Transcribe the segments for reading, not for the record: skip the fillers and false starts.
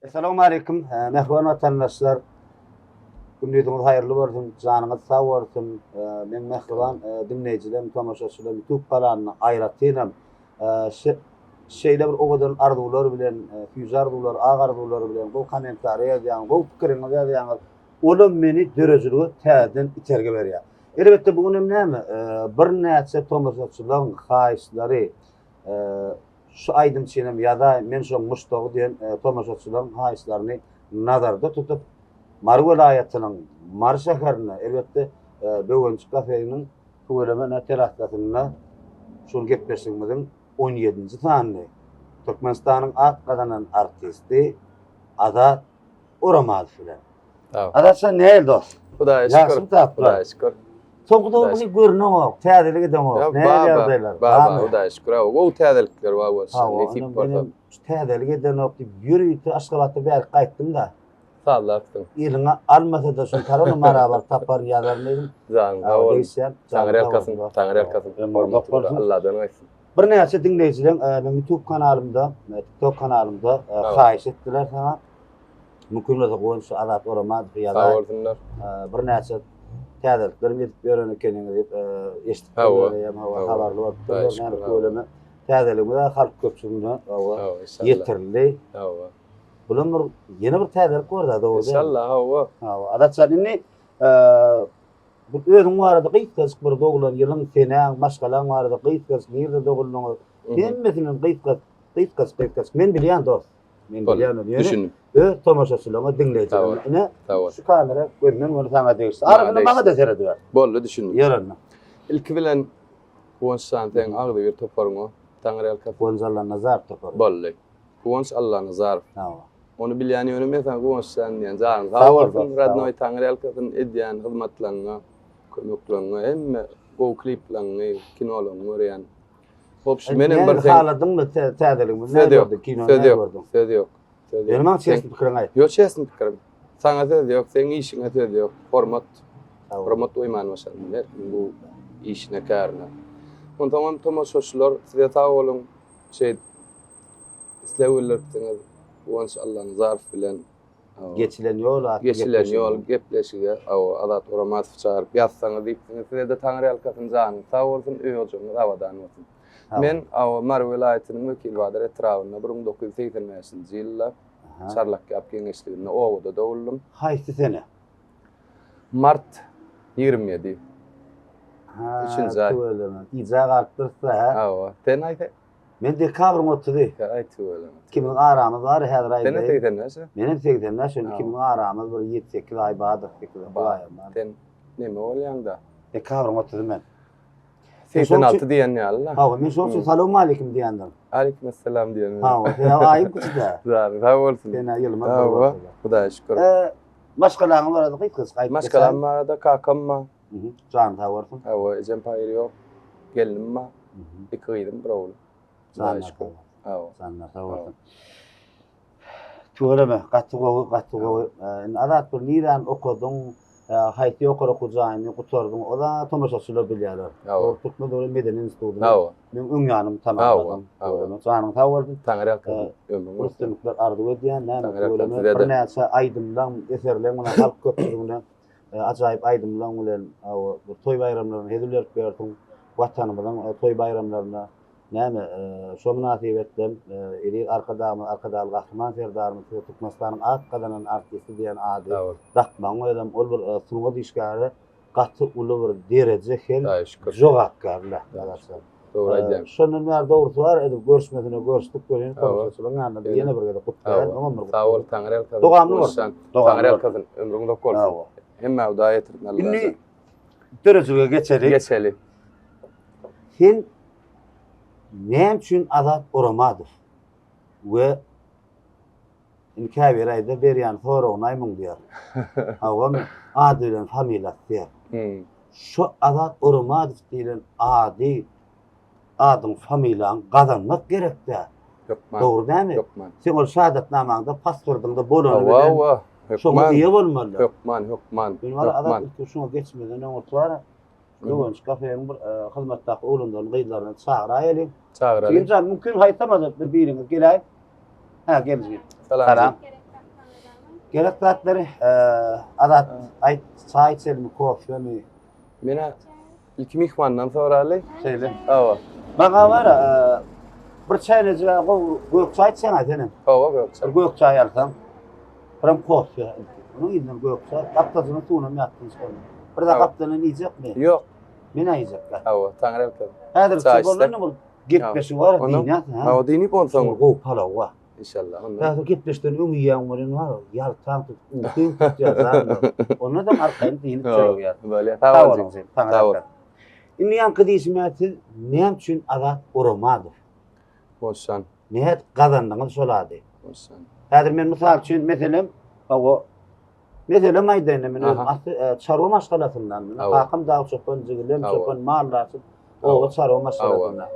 Essalawmaleýkim, mähriban watandaşlar! Gündiziňiz haýyrly bolsun, janyňyz sag bolsun! Meň mähriban diňleýjilerim, tomaşaçylarym, YouTube kanalynda aýratynam şeýle bir owadan arzuwlar bilen, süýji arzuwlar, ak arzuwlar bilen gowy kommentariýa ýazýaňyz, gowy pikiriňizi ýazýaňyz. Olam meni döredijilige täzeden itergi berýär. Elbetde bu gün hem näme, birnäçe tomaşaçylaryň haýyşlary, Şu aýdymçynam ýazaý, men şoň muşdagy diýen tomaşaçylaryň haýyşlaryny nazarda tutup, Mary welaýatynyň Mary şäherinde, elbetde, Böwenjik kafeiniň tüweleme terasasynda şol gepleşigimiziň on ýedinji sanyny Türkmenistanyň at gazanan artisti Azat Oramazow bilen. Azatjan nähili dost? Hudaýa şükür. Ýagşymy taplar? Hudaýa şükür. Soňky döwür bir görüneňok, täzelik edeňok. Nähili ýagdaýlar? Ba, Hudaýa şükür. Gowy täzelikler bar bolsa, nesip bolsa. Şu täzelik edenok diýip ýörite Aşgabatda bärik gaýtdym-da. Sazlapsyň. Eliňe almasa-da şuny tarana mara baryp taparyn ýazaryn diýdim. Janyň sag bolsun. Taňry ýalkasyn, Taňry ýalkasyn. Hormatly Alladan gaýtsyn. Birnäçe diňleýjileň meň YouTube kanalymda, TikTok kanalymda haýyş etdiler saňa. Mümkin bolsa Guwanç Azat Oramadowy ýazaý. Sag bolsunlar. Birnäçe täzelikler edip ýören ekeniňiz diýip eşidip hawa habarly bolupdyrlar. Näme tüweleme. Täzeligimiz halk köpçüligine ýetirildi. Hawa. Bulam bir ýene bir täzelik bor-da dogry. Inşallah hawa. Hawa. Azatjan indi bu özüň barada gysgajyk bir doglan ýylyň, senäň, maşgalaň barada gysgajyk nirde doguldyňyz? Hemmesinden gysgajyk, gysgajyk, gysgajyk. Men bilýän dost. Men bilýän ony. Ýöne öz tomaşaçylaryňa, diňleýjileriňe ine şu kamera gözünden göni saňa degişli. Arasynda maňa-da serediber. Boldy, düşündim. Ýör onda. Ilki bilen Guwanç jan seň agzybir toparyňa Taňryýalkasyn. Guwanç Allanazarow topary. Boldy. Guwanç Allanazarow. Hawa. Ony bilýän ýöne men saňa Guwanç jan diýýän. Janyň sag bolsun, radnoý Taňryýalkasyn edýän hyzmatlaryňa, kömekleriňe, hemme gowy klipleriňi, kinolaryňy görýän. Hopş menem bir sen haladyňmy täzeligimizi näme gördüň kino näme gördüň? Söz ýok. Söz ýok. Ýöne maňa çesni pikiriňi aýt. Ýok çesni pikirim. Saňa söz ýok, seň işiňe söz ýok. Hormat. Hormat goýman başardym her kim bu işine kärine. Onsoňam tomaşaçylar size sag boluň. Şeýdip isleg bildiripsiňiz. Guwanç Allanazarow bilen Geçilen ýol atly Geçilen ýol gepleşige Azat Oramatowy çagyryp ýazsaňyz diýipsiňiz. Size-de Taňryýalkasyn janyňyz sag bolsun, öý-ojagyňyz abadan bolsun. Men Mary welaýatynyň Wekilbazar etrabynda 1985-nji ýylda Çarlakýap geňeşliginde obada doguldym. Haýsy sene? Mart 27. Üçünji aý. Tüweleme. Gijä galypdyrys-da, hä? Hawa. Sen haýsy? Men dekabryň otuzy. Aý tüweleme. Ikimiziň aramyz bar häzir aýdaýyn. Senem 85 -e? Menem 85, ýöne ikimiziň aramyz bir ýedi-sekiz aý bardyr, sekiz-dokuz aýam bar. Sen neme bolýaň-da? Dekabryň otuzy men. 86 diýen ýaly-la. Hawa, men şonuň üçin salowmaleýkim diýendim. Aleýkimessalam diýen. Hawa, sen aýyň kiçi-dä. Janyň sag bolsun. Sen-ä ýylymyz bir bolsa-da. Hudaýa şükür. Maşgalaňyz barada gysgajyk aýdyp geçäý. Maşgalam barada kakam bar. Jany sag bolsun. Hawa, ejem paýyr ýok. Gelnim bar. Iki gyzym, bir oglum. Hudaýa şükür. Hawa. Janyň sag bolsun. Tüweleme, gaty gowy, gaty gowy. Indi Azat bir niräni okadyň, haýsy ýokary okuw jaýyny gutardyň, o-da tomaşaçylar bilýärler. Hawa. Türkmen döwlet medeni institutyny Hawa. meň öň ýanym tamamladyň. Hawa. Janyň sag bolsun. Taňry ýalkasyn, ömrüň bolsun. Üstünlikler arzuw edýän. Näme tüweleme, birnäçe aýdymlaň, eserleň bilen halk köpçüligine Ajaýyp aýdymlaň bilen bir toý baýramlaryna hezil berip ýörsüň. Watanymyzyň toý baýramlaryna näme şo mynasybetden eziz Arkadagymyz, Arkadagly Gahryman Serdarymyz size Türkmenistanyň at gazanan artisti diýen ady dakmagyň özem ol bir sungat işgäri gaty uly bir dereje hem jogapkärlik. Dogry aýdýaň. Şondan bäri dogrusy bar, edil görüşmesine görüşdik welin, tomaşaçylaryň ýanynda da ýene bir gezek gutlaýan, oňam bir Sag bol, Taňry ýalkasyn. Dogamly bolsun. Taňry ýalkasyn, ömrüň uzak bolsun. Hemmä Hudaý ýetirsin Allajan. Indi döredijilige geçeli. Geçeli. Sen näme üçin Azat Oramadow we Indi käbiri aýdar, berýän soragyny aý muň diýer. Hawa, men ady bilen familiýasy diýer. Şu Azat Oramadow diýlen ady, adyň, familiýaň gazanmak gerek-dä. Hökman. Dogry dälmi? Hökman. Sen ol şahadatnamaňda, pasportyňda bolany bilen Hawa, hawa. şoňa eýe bolmaly. Hökman, hökman. Men bar Azat ilki şuňa geçmeden öň bar. Guwanç kafeň bir hyzmatdaky oglanlaryny, gyzlaryny çagyraýalyň. Çagyralyň. Jigimjan, mümkin haýsam bir biriňiz geläý. Hä, gel jigim. Salam. Salam. Gerek zatlary Azat aýt, çaý içelimi, kofemi? Menä ilki myhmandan soraly. Şeýle. Hawa. Maňa bar, bir çäýnejige gowy gök çaý içseň-ä senem. Hawa, gök çaý. Bir gök çaý alsaň, birem kofe ilki. Onuň yzyndan gök çaý. Gapdajynyň suwunam ýatdan çykarma. Bir zat gapdalyndan iýjekmi? Ýok. Men-ä iýjek. Hawa, Taňryýalkasyn. Häzirlikçe bolanda bu gepleşik bar, diýýänsiň, ha? Hawa, diýnip onsoň. Gowy palaw bar. Inşallah. Ondan. Täze gepleşden öň iýýäň welin bar, ýaltaň tutup, ukyň tutýar zallar. Ondan soň arkaýyn dynyp çörek Bolýar. Sag boluň. Sag bol. Indi ýaňky diýşime siz näme üçin Azat Oramadow? Hoşjan. Nädip gazandyňyz şol ady? Hoşjan. Häzir men mysal üçin meselem, hawa, meselem aýdaýyn men özüm asly e, çarwa maşgalasyndan. Kakam dag çopan, jigilem çopan, maldarçy, oba çarwa maşgalasyndan.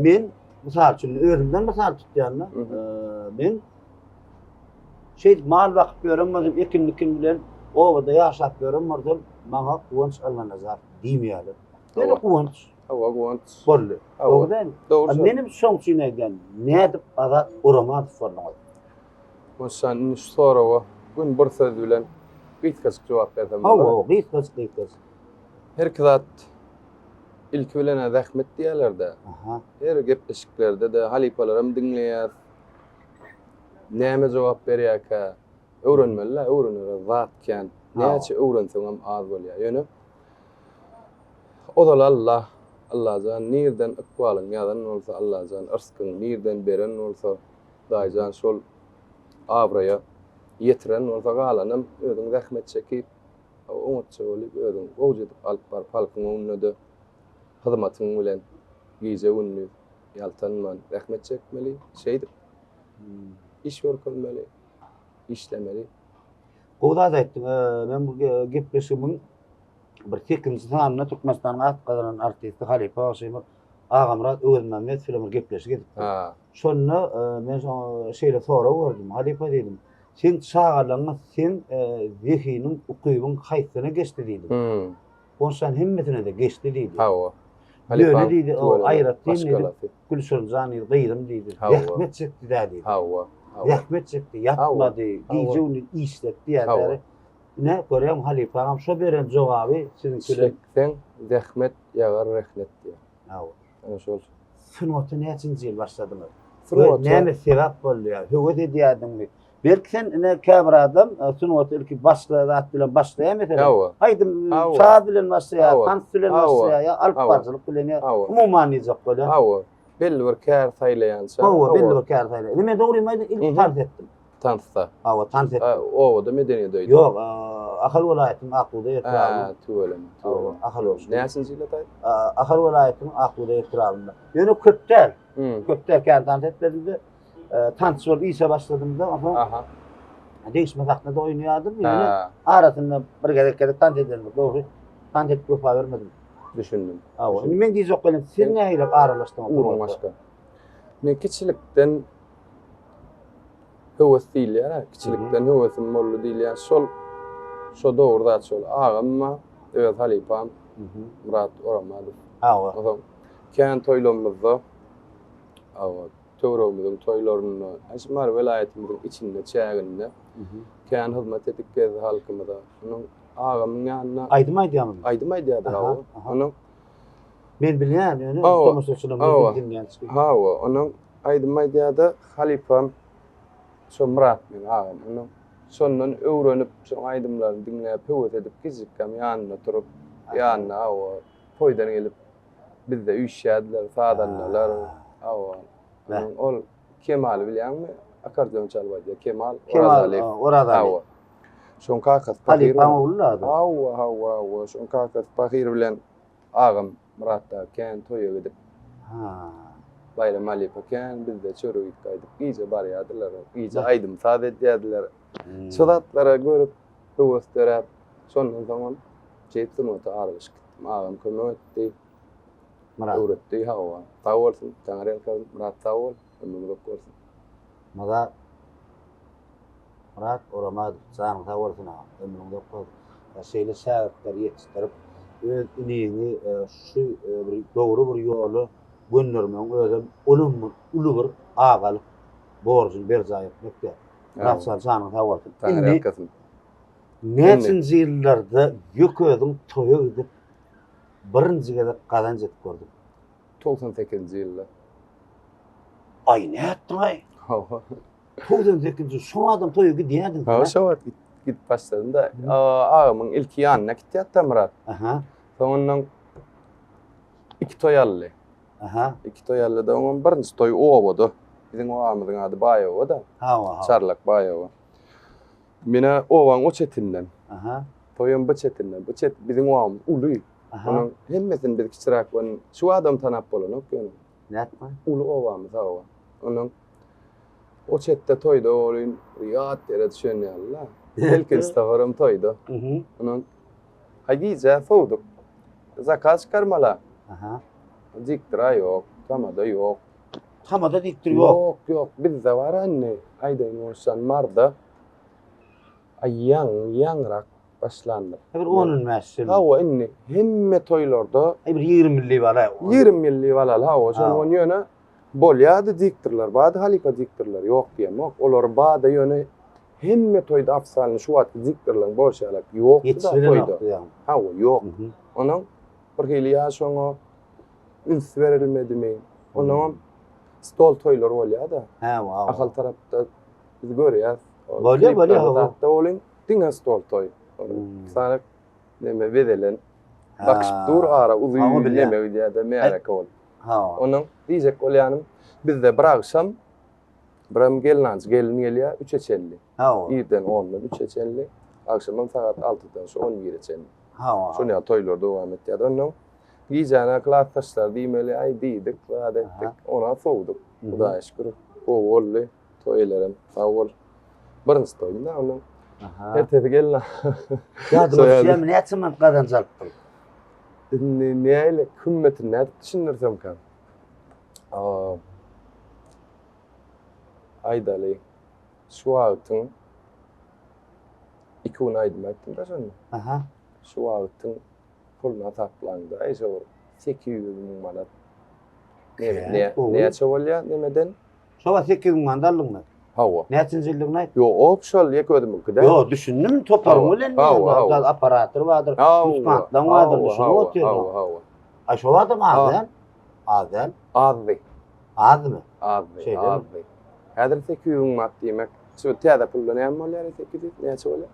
Men mysal üçin özümden mysal tutýan-da, men şeýdip mal bakyp ýören bolsam, ekin-dikin bilen obada ýaşap ýören bolsam, maňa Guwanç Allanazarow diýmeýärler. Ýöne Guwanç. Hawa, Guwanç. Boldy. Dogry dälmi? Dogry. Menem şoň üçin aýdýan, nädip Azat Oramadow bolduňyz? Hoşjan, indi şu soraga gün bir söz bilen gysgajyk jogap bersem bolar. Hawa, gysgajyk, gysgajyk. Her iki zat ilki bilen-ä zähmet diýýärler-dä. Aha. Her gepleşiklerde-de halypalaram diňleýäs. Näme jogap berýärkä? Öwrenmeli-dä, öwrenere zat kän. Näçe öwrenseňem az bolýar. Ýöne ozal Allah, Allajan nirden ykbalyň ýazan bolsa, Allajan yrskyňy nirden beren bolsa, Hudaýjan şol abraýa ýetiren bolsa galanam özüň zähmet çekip, oňatja bolup özüň gowja edip alyp baryp halkyň öňünde-de hyzmatyň bilen gije-gündiz ýaltanman zähmet çekmeli, şeýdip iş görkezmeli, işlemeli. Gowy zat aýtdyň. Men bu gepleşigimiň bir sekizinji sanynda Türkmenistanyň at gazanan artisti halypa bagşymyz Agamyrat Öwezmämmedow bilen bir gepleşik edipdim. Şonda men şoňa şeýle sorag berdim, Halypa diýdim, seň çagalygyňa seň zehiniň, ukybyň haýsyna geçdi diýdim. Onsoň hemmesine-de geçdi diýdi. Hawa. Ýöne diýdi, o aýratyn diýdi, Gülşirinjan diýdi, gyzym diýdi, zähmet çekdi-dä diýdi. Hawa. Zähmet çekdi, ýatmady, gije-gündiz işletdi ýa-da. Ine, görýäňmi, halypaňam şo beren jogaby siziňkiler. Çekseň, zähmet ýagar rehnet diýýär. Hawa. Ana şol. Sungata näçinji ýyl başladyňyz? Sungata. Näme sebäp boldy ýa? Höwes edýärdiňmi? Belki sen ine käbir adam e, sungata ilki başga zat bilen başlaýar meselem. Hawa. Aýdym, Hawa. saz bilen başlaýar, Hawa. tans bilen Hawa. başlaýar, ýa alyp Hawa. baryjylyk bilen ýa Hawa. umuman diýjek bolýar. Hawa. Belli bir kär saýlaýança. Hawa, belli bir kär saýlaýar. Indi men dogrymy aýdayyn, ilki Mhm. tans etdim. Tansda. Hawa, tans etdim. Ha, obada medeniýet öýde. Ýok, Ahal welaýatynyň Akbugdaý etrabynyň. Ha, tüweleme, tüweleme. Ahal welaýaty. Näçinji ýylda taý? Ahal welaýatynyň Akbugdaý etrabynda. Ýöne köp däl. Hmm. Köp däl kän tans etmedim-de. Tansçy bolup işe başladym-da, onsoň Aha. Degişme sahnada oýnaýardym. Ýöne Ha. arasynda bir gezek gezek tans edendim. Dogry, tans edip wepa bermedim. Düşündim. Hawa, indi men diýjek bolýan, siz nähili aralaşdyňyz? Uruň başga. Men kiçilikden höwes diýilýär, kiçilikden höwesim boldy diýilýär. Şol şo dogry zat şol. Agam bar, öz halypam Myrat Oramadow. Hawa. Onsoň kän toýlamyzda hawa, töweregimiziň toýlarynda, şu Mary welaýatymyzyň içinde, çäginde kän hyzmat edip gezdi halkymyza. Onuň agamyň ýanyna Aýdym aýdýarmydy? Aýdym aýdýardy, hawa. Onuň Men bilýän, ýöne tomaşaçylarymyz bilmeýän çykyp. Hawa, onuň aýdym aýdýardy, halypam şo Myrat meň agam. Onuň şondan öwrenip, şoň aýdymlaryny diňläp, höwes edip, kiçijikkäm ýanynda turup, ýanyna hawa, toýdan gelip bizde üýşýärdiler, sazandalar. Hawa. Onuň ol Kemaly bilýäňmi? Akkordeon çalyp aýdýar. Kemal Orazaliýew. Orazaliýew. Hawa. Şoň kakasy pahyr. Halypaň ogly-da. Hawa, hawa, hawa. Şoň kakasy pahyr bilen Agam Myrat dagy kän toýa gidip, Baýram halypa kän bizde çörek iýip gaýdyp, gije barýardylar, gije aýdym-saz edýärdiler. Şo zatlary görüp, höwes döräp, şondan soňam şeýdip sungata aralaşyp gitdim. Agam kömek etdi, Myrat. öwretdi, hawa. Sag bolsun, Taňry ýalkasyn, Myrat sag bol, ömrüň uzak bolsun. Myrat Myrat Oramadow janyň sag bolsun agam, ömrüň uzak bolsun. Şeýle şägirtleri ýetişdirip, öz iniňi şu bir dogry bir ýola göndermegiň özem olam bir uly bir agalyk borjuny berjaý etmekdir. Myrat janyň sag bolsun. Taňry ýalkasyn. Näçinji ýyllarda ýeke özüň toýa gidip birinji gezek gazanç edip gördüň? 98-nji ýylda. Aý nätdiň-aý? Hawa. 98-nji şo adam toýa gidýärdiň. Hawa şo wagt gidip başladym-da. Agamyň ilki ýanyna gitýärdi Myrat. Aha. Soňundan iki toý aldy. Aha. Iki toý aldy-da, oňam birinji toý obada. Biziň obamyzyň ady Baýoba-da. Hawa, hawa. Çarlak Baýoba. Menä obaň o çetinden. Aha. Toýam bu çetinden. Bu çet biziň obamyz uly. Aha. Onuň hemmesini biz kiçiräk bolan şu adam tanap bolanok ýöne. Nätme? Uly obamyz hawa. Onuň o çetde toýda bolyn ýat ýere düşen ýaly-la. Ilkinji saparam toýda. Mhm. Onuň ha gije sowduk. Zakaz çykarmala. Aha. Diktora ýok, tamada ýok. Tamada diktor ýok. Ýok, ýok. Bizde bar indi. Aýdaýyn bolsa, Marda aý ýaň, ýaňrak başlandyr. Bir 10-15 ýyl. Hawa, indi hemme toýlarda Aý bir 20 ýyllyk bar. 20 ýyllyk balaly, hawa, şol on ýöne bolýardy diktorlar, bardy halypa diktorlar, ýok diýemok. Olar bardy ýöne hemme toýda ofisialny şu wagtky diktorlaryň bolşy ýaly ýokdy-da toýda. Hawa, ýok. Onuň bir hili ýa şoňa üns berilmedimi? Onnoňam stol toýlary bolýar-da. Hä, wow. Ahal tarapda biz görýäs. Bolýar, bolýar. Zatda bolýan diňe stol toý. Hmm. Sany neme bezelen. Bakyşyp dur ara uzyn neme gidýär-de märeke bolup. Ha. Onuň diýjek bolýanym bizde bir agşam birem gelnanjy gelin gelýär 3-e çenli. Ha. Irden 10-dan 3-e çenli, agşamam sagat 6-dan şu 11-e çenli. Ha. Şol ýaly toýlar dowam etýär. Ondan gijäne klasdaşlar diýmeli, aý diýdik, zat etdik, ona sowduk. Hudaýa şükür, gowy boldy. Toý elerem sag bol. Birinji toýum da onuň. Aha. Ertesi gelin. Ýadyma düşýärmi, näçe manat gazanç alypdyň? Indi näle hümmetini nädip düşündirsemkäm? Aýdaly, şu wagtyň iki gün aýdym aýtdym-da şonda. Aha. Şu wagtyň puluny hasaplaňda, aý şo bir 800 müň manat. Ne, näçe bolýar nemeden? Şo wagt 800 müň manat aldyňmy? Hawa. Näçinji ýyldygyny aýt? Ýok, şol ýeke özümiňki däl. Ýok, düşündim, toparyň bilen. Hawa, hawa. Operator bardyr, muzykantlaň bardyr, düşünip otyryn. Hawa, hawa. Aý şo wagtam az däl. Az däl. Azdy. Azdymy? Azdy, Şeýlemi? azdy. Häzir 800 müň manat diýmek, şu täze pulda näme bolýar 800, näçe bolýar?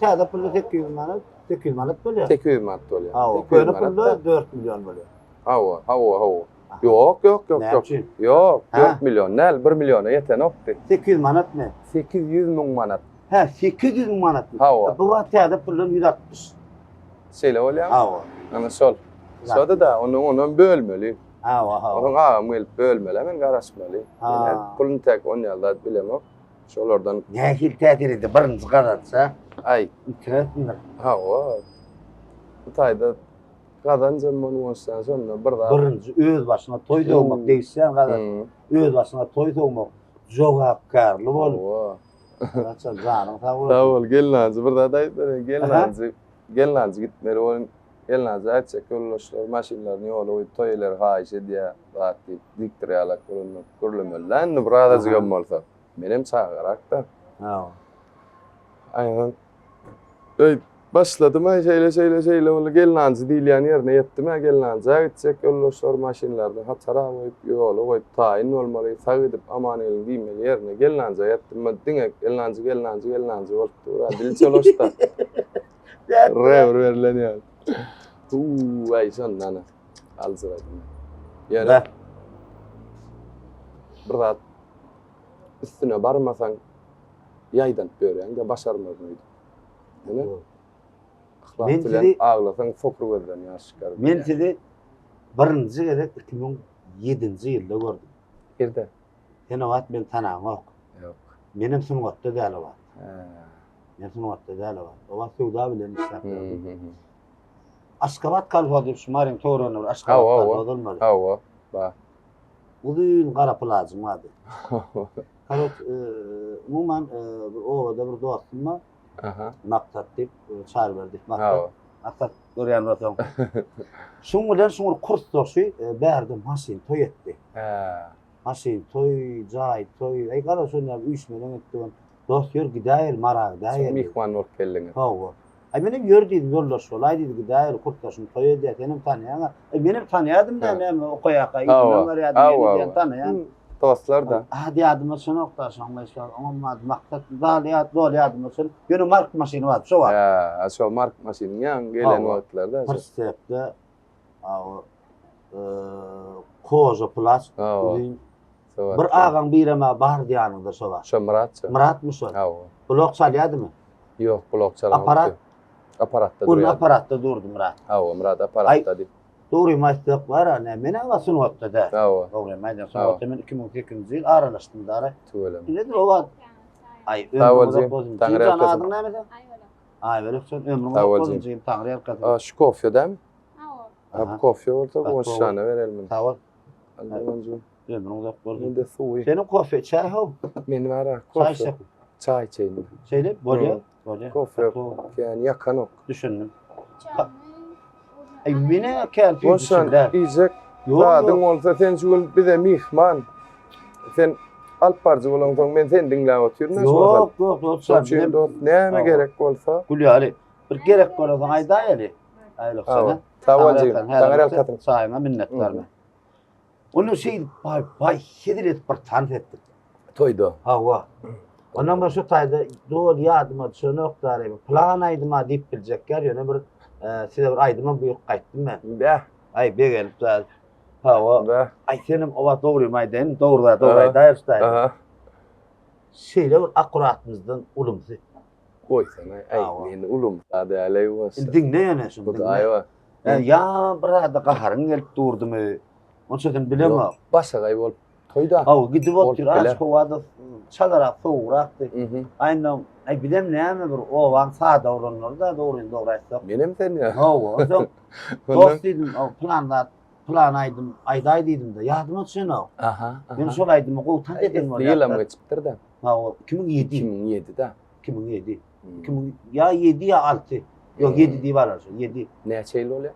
Täze pulda 800 manat, 800 manat bolýar. 800 manat bolýar. Hawa, 800 köne manat pulda da. 4 million bolýar. Hawa, hawa, hawa. Ýok, ýok, ýok, Näme ýok. üçin? Ýok, Ha? 4 million däl, 1 milliona ýetenokdy. 800 manatmy? 800 müň manat. Hä, 800 müň manatmy? Hawa. Bu wagt täze puldan 160. Şeýle bolýarmy? Hawa. Ana şol. Şo-da da, ony onam bölmeli. Hawa, hawa. Onuň agam gelip bölmeli, men garaşmaly. Ha. Men pulun tek on ýaly zat bilemok. Şolardan Nähili täsir edýär birinji gazanç, ha? Aý. Interesindir. Hawa. Bu taýda gazanjam bolmasa şonda bir zat. Birinji öz başyňa toý sowmak, degişýän gazanç. Öz başyňa toý sowmak, jogapkärli bolup. Hawa. Haçan janyň sag bolsun. Sag bol, gelnajy bir zat aýdyp bereýin. Gelnajy, gelnajy gitmeli bolun. Gelnajy aýtjak ýoldaşlar maşynlaryny ýola goýup toý eleri haýyş edýär zat diýip dikdirýärler bolanda gürlemeli-dä indi bir azajygam bolsa. Menem çagarak-da. Hawa. Aýdan öý başladym-aý şeýle şeýle şeýle boldy gelnajy diýilýän ýerine ýetdim-ä gelnaja gitjek ýoldaşlar maşynlaryny hatara goýup ýola goýup taýyn bolmaly sag gidip aman geliň diýmeli ýerine gelnaja ýetdim men diňe gelnajy gelnajy gelnajy bolup dur-a dil çolaşda. Rewr berlen ýaly. Huu, aý şonda ana. Aljyradym. Ýöne bir zat üstüne barmasaň ýaýdanyp ýörýäň-de başarmaryn öýdüp. Ýöne yhlas bilen aglasaň sokur gözden ýaş çykar. Men sizi birinji gezek 2007-nji ýylda gördüm. Nirde? Sen o wagt meni tanaňok. Ýok. Menem sungatda däl o wagt. Men sungatda däl o wagt. O wagt söwda bilen işläp ýördüm. Aşgabat kolhoz diýip şu Maryň töwereginde bir Aşgabat kolhoz bolmaly. Hawa, bar. Uzyn gara plajyň bardy. Karoç, umuman bir obada bir dostum bar. Aha. Maksat diýip, Çaryberdi diýip Maksat. Maksat görýän bolsaň. Şuň bilen şuň bir kursdaşy bärde maşyn toý etdi. Hä. Maşyn toý, jaý toý, aý gara şon ýaly üýşmeleň etdi. Dost ýör gidäýeli, Mara gidäýeli. Soň myhman bolup geldiňiz. Hawa. Aý menem ýör diýdim, ýoldaş bolaý diýdi, gidäýeli, kursdaşym toý edýär, senem tanaýaň-a. Aý menem tanaýardym-da, näme okaýarka, yzyndan barýardym, meni diýen tanaýan. Dostlar-da. Ady ýadyma düşenok-da, şoň başga, oňam ady Maksat, doly ýat, doly ýadyma düşen. Ýöne Mark maşyny bardy şo wagt. Hä, şo Mark maşynyň ýaňy gelen wagtlary-da. Pristepde, koža plaç, uzyn. Bir agaň birem-ä bardy ýanyňda şo wagt. Şo Myratça. Myratmy şo? Hawa. Blok çalýardymy? Ýok, blok çalanokdy. Aparat? Aparatda durýardy. Ol aparatda durdy Myrat. Hawa, Myrat aparatdady. Dogrymy aýtsak bar-a, nä, men-ä sungatda däl. Hawa. Dogrymy aýdýan, sungata men 2008-nji ýyl aralaşdym dara. Tüweleme. Ine-de o wagt. Aý, ömrüň uzak bolsun. Taňry ýalkasyn. Adyň näme seň? Aýbölek. Aýbölek sen ömrüň uzak bolsun jigim, Taňry ýalkasyn. Şu kofe dämi? Hawa. Ha, kofe bolsa goşşana bereli muny. Sag bol. Aldymanjygym. Ömrüň uzak bolsun. Mende suwy. Seniň kofe çaý how? Men bar kofe. Çaý içsek. Çaý içeýin. Şeýle bolýar. Bolýar. Kofe kän ýakanok. Düşündim. Aý mene kän Boşan iýjek zadyň bolsa sen şu gün bize myhman. Sen alyp baryjy bolansoň men seni diňläp otyryn. Ýok, ýok, ýok. Şonuň üçin dost näme gerek bolsa. Gül ýaly. Bir gerek bolansoň aýdaýaly. Aýlykçana. Sag bol jigim. Taňry ýalkasyn. Çaýyňa minnetdar men. Onda şeýdip baý baý hezil edip bir tans etdik. Toýda. Hawa. Ondan bir şu taýda doly ýadyma düşenok dary. Plan aýdyma diýip biljek ýer ýöne bir e, size bir aýdymam buýrup gaýtdym men. Bäh. Aý begenip zat. Hawa. Bäh. Aý senem o wagt dogrymy aýdaýyn, dogry zat dogry aýdaýarys daýy. Aha. Şeýle bir akkuratymyzdan ulumsy. Goýsana, aý men ulumsa däl-eý bolsa. Indi diňle ýöne şuny. Hudaý bar. Ýa bir zada gaharyň gelip durdumy? Onçasyny bilemok. Başagaý bolup toýda. Hawa, gidip otyr, aç howada çalarak sowugrakdy. Aýnam, aý bizem näme bir obaň sada oglanlary-da, dogryny dogry aýtsak. Menem sen ýa. Hawa, onsoň dost diýdim, pylan zat, pylan aýdym aýdaý diýdim-de, ýadyma düşenok. Aha, aha. Men şol aýdymy gowy tans eden bolýar. Ýylam geçipdir-de. Hawa, 2007. 2007-de. 2007. 2000 ýa 7 ýa 6. Ýok, 7 diýip alar şu, 7. Näçe ýyl bolýar?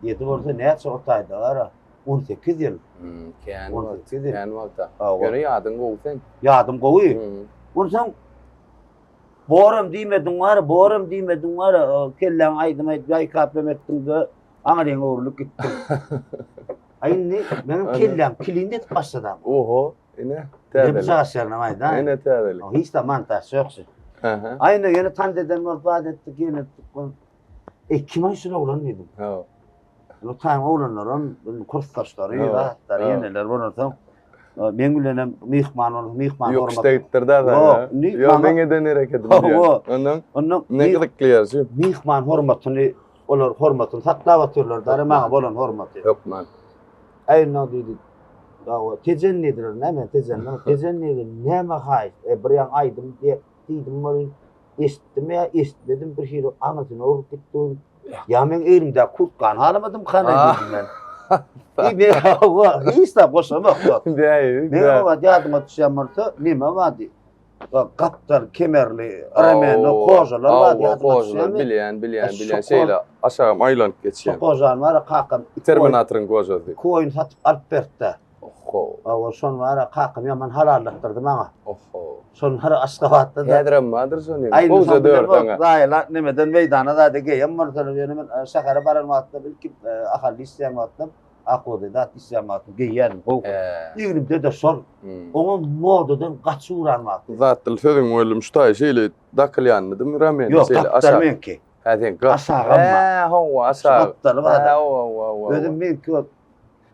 7 bolsa näçe o taýda bar? 18 ýyl. Hmm, kän wagt. 18 ýyl. Kän wagt. Ýöne ýadyň gowy sen. Ýadym gowy. Onsoň boram diýmediň bar, boram diýmediň bar, kelläň aýdym aýdyp ýaýkap hem etdiň-de, aňryňa öwrülip gitdiň. Aý indi meniň kelläm kilin edip başlady. Oho. Ine täzelik. Ne bıçak aşýarynam aýda. Ine täzelik. Hiç de montaž ýok şu. Aha. Aýna ýene tans eden bolup zat etdik, ýene etdik. E kim aý şul oglan diýdim. Ha. Bu taýyň oglanlaram kursdaşlary, zatlar, ýeneler bolansoň meň bilen hem myhman bolup, myhman hormat. Ýokuşda gitdir da. Ýok, Ýok, meň eden hereketim diýýär. Ondan ondan ne gyzykly ýeri şu? Myhman hormatyny olar hormatyny saklap otyrlar, dara maňa bolan hormaty. Hökman. Aý, no diýdi. Hawa, Tejen diýdiler, näme Tejen, Tejen diýdi, näme haýyş, e, bir ýaň aýdym diýdim welin, eşitdim ýa eşitmedim, bir hili aňyrsyna urup gitdi. Ýa men egnimdäki kurtkany halamadym kana diýdim men. Men hawa, hiç zat goşamok. Däý, Men o wagt ýadyma düşýän bolsa, neme bardy? Gapdal kemerli, remenli kožalar bardy ýadyma düşýärmi? Bilýän, bilýän, bilýän. Şeýle aşagam aýlanyp geçýän. Şo kožany bar-a kakam. Terminatoryň kožasy. Iki goýun satyp alyp berdi-de. Oho. Hawa, şony bar-a kakam ýaman halallatdyrdy maňa. Oho. Şony bar Aşgabatda-da. Häzirem bardyr şony. Gowja dörseň-ä. Zaýala nemeden meýdana zada geýen bolsalar, ýöne men şähere baran wagtym ilki Ahalda işleýän wagtym Akgözi zat işleýän wagtym geýýärdim gowy. Egnimde-de şol. Oňa modadan gaçy uran wagty. Zatdyl sözüňi böldüm şu taýy şeýle dakylýanmydym rameni Ýok, şeýle gapdal aşak. meňki. Hä seňki gap. Aşagam bar. Hä hawa aşak. Şu gapdaly bar. Hä hawa hawa hawa. Özüm meňki ol.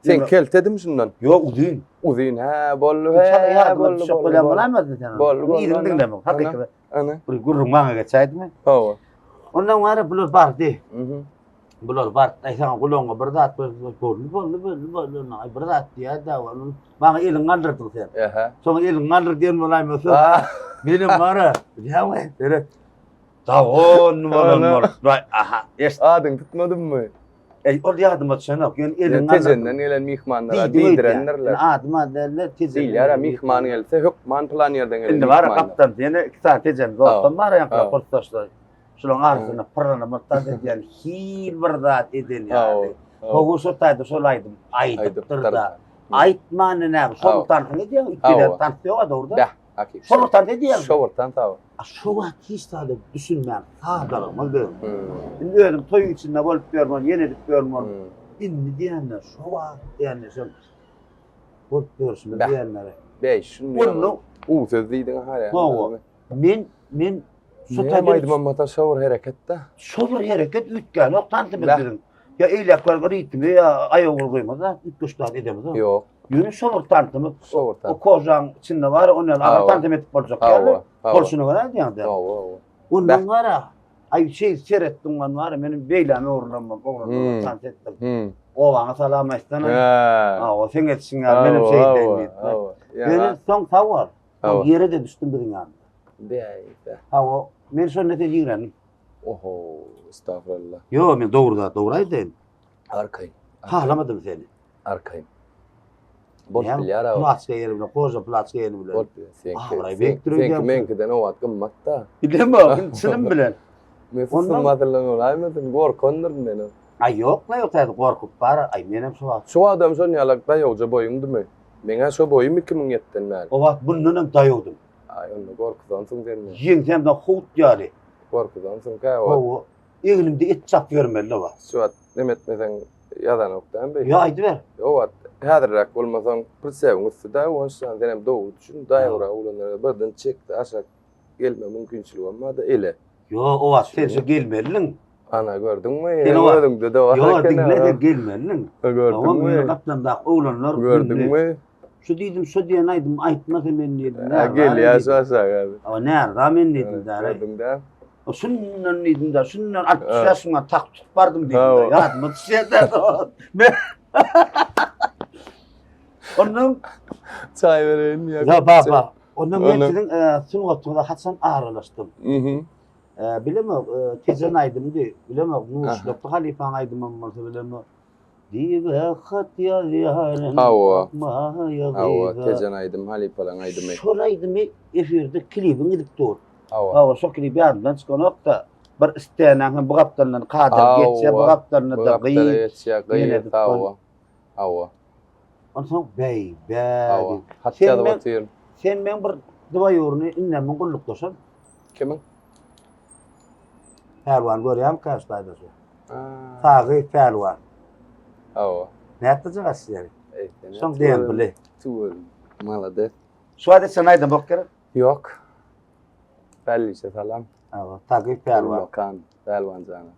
Sen keltedim şundan. Ýok uzyn. Uzyn hä boldy hä boldy boldy. Bolýan bolaýmazmy sen? Boldy boldy. Yzyny diňlemek hakyky. Ana. Bir gürrüň maňa geçäýdimi? Hawa. Ondan bäri bular bardy. Mhm. Bular bar, aý saňa gulagyňa bir zat boldy, boldy, boldy, boldy, aý bir zat diýýär-dä, onuň maňa eliňi galdyrdyň sen. Ähä. Soň eliňi galdyr diýen bolaýmasa. Menem bar-a, bilýäňmi, seret. Dagon bolan bolup, aha, eşit. Adyňy tutmadymmy? Eý, ol ýadyma düşenok, ýöne eliňi galdyrdyň. Tejenden gelen myhmanlara diýdirendirler. Adyma däl-de, Tejenden. Diýilýär-ä, myhman gelse, hökman pylan ýerden gelen myhmanlar. Indi bar-a, gapdan ýene iki sany Tejen dostum bar, ýaňky kursdaşlar. Şularyň arasynda pyrlanyp tans edýän hil bir zat eden ýaly. Gowy şo taýda şol aýdym aýdypdyr-da. Aýtmany näme, şol tansyňy edýäň, üç gezek tans ýok-a dogry-da. Hakyky. Şo bir tans edýärmi? Şo bir tans hawa. A şo wagt hiç zada düşünmän sadalygymyz biziň. Indi özüm toýuň içinde bolup ýörün, ony ýene edip ýörün ony. Indi diýende şo wagt diýende şol bolup ýörşümiz diýenleri. Beý, şuny Onda u söz diýdiň ha ýa. Hawa. Men men şo taýda aýdymam bolsa şo bir hereket-de. Şo bir hereket üýtgänok tansymyz biziň. Ýa eýläk ritmi ýa aýak urgymyz da üýtgeşik zat edemizok. Ýok. Ýöne şo bir tansymy Şo bir tans. O kožaň içinde bar, ondan agyr tansym edip boljak ýaly. Bolşuna görä diýýäň-dä. Hawa, hawa. Ondan gara, aý şeý seretdim wan bar, meniň beýläme öwrülen bolup oglanlar tans etdim. Obaňa salam aýtsana. Hawa, seň edişiň ýaly menem şeýdeýin diýip. Ýöne soň sag bol. Ýere-de düşdüm biziň ýanymyzda. Beýle. Hawa, men şonda seni ýigrendim. Oho, estagfurullah. Ýok, men dogry zat dogry aýdaýyn. Arkaýyn. Halamadym seni. Arkaýyn. Bolup bilýär abi. Plaçka ýeri bilen, koža plaçka ýeri bilen. Bolup bilýär. Seňki. Abraý beýikdir öýdýän. Seňki meňkiden o wagt gymmat-da. Bilemok, indi çynym bilen. Men siziň masylan bolaýmasyn, gorkandyryn men. Aý ýok-la ýok, täze gorkup bar. Aý menem şu wagt. Şu wagtam şon ýalak daýawja boýuňdymy? Meň-ä şo boýum 2007-den bäri. O wagt bundan hem daýawdym. Aý onda gorkuzansyň sen meni. Ýeňsämden howut ýaly. Gorkuzansyň käwagt. Hawa. Egnimde et çap ýörmeli o wagt. Şu wagt neme etmeseň ýazanok dämi beýle? Ýok aýdyber. O wagt häzirräk bolmasaň prisebiň üsti-dä Owganystan senem dogry düşün daýawrak oglanlara birden çekdi aşak gelme mümkinçiligem bardy ele. Ýok o wagt sen şu gelmeliniň. Ana gördüňmi? Sen özüňde-de bar eken. Ýok diňle sen gelmeliniň. Gördüňmi? Meniň gapdamdaky oglanlar Gördüňmi? Şu diýdim şu diýen aýdym aýtmasa men diýdim. Hä gelýär şu aşak häzir. Awa närza men diýdim däre. Gördüň-dä. Şundan diýdim da, şundan 60 ýaşyma tak tutup bardym diýdim da. Ýadyma düşýär-de. Men Ondan çaý bereýin ýa. Ýa baba. Ondan men siziň e, sungatyňyza haçan aralaşdym. Mhm. E, bilemok, e, Tejen aýdymdy, bilemok, Nurşlukdy halypaň aýdymam bolsa bilemok. Diýip hat ýazýaryn. Hawa. Hawa, Tejen aýdym, halypalaň aýdymy. Şol aýdymy efirde klibiň gidip dur. Hawa. Hawa, şo klip ýadymdan çykanok-da. Bir stenäň hem bu gapdalyndan kadr geçýär, bu gapdalynda-da gyz. Bu gapdala geçýär, gyz, hawa. Hawa. Onsoň beý, bä. Hawa, hat ýazyp otyryn. Sen meň bir dwaýurny indemiň gullukdaşym. Kimiň? Pälwan görýäňmi käş daýdaşy? Sagy pälwan. Hawa. Nätdi jagaş ýeri? Şoň dembili. Tüwel. Malades. Şu wagt sen aýdan bok gerek? Ýok. Bellişe salam. Hawa, Tagy pälwan. Makan, pälwan jana.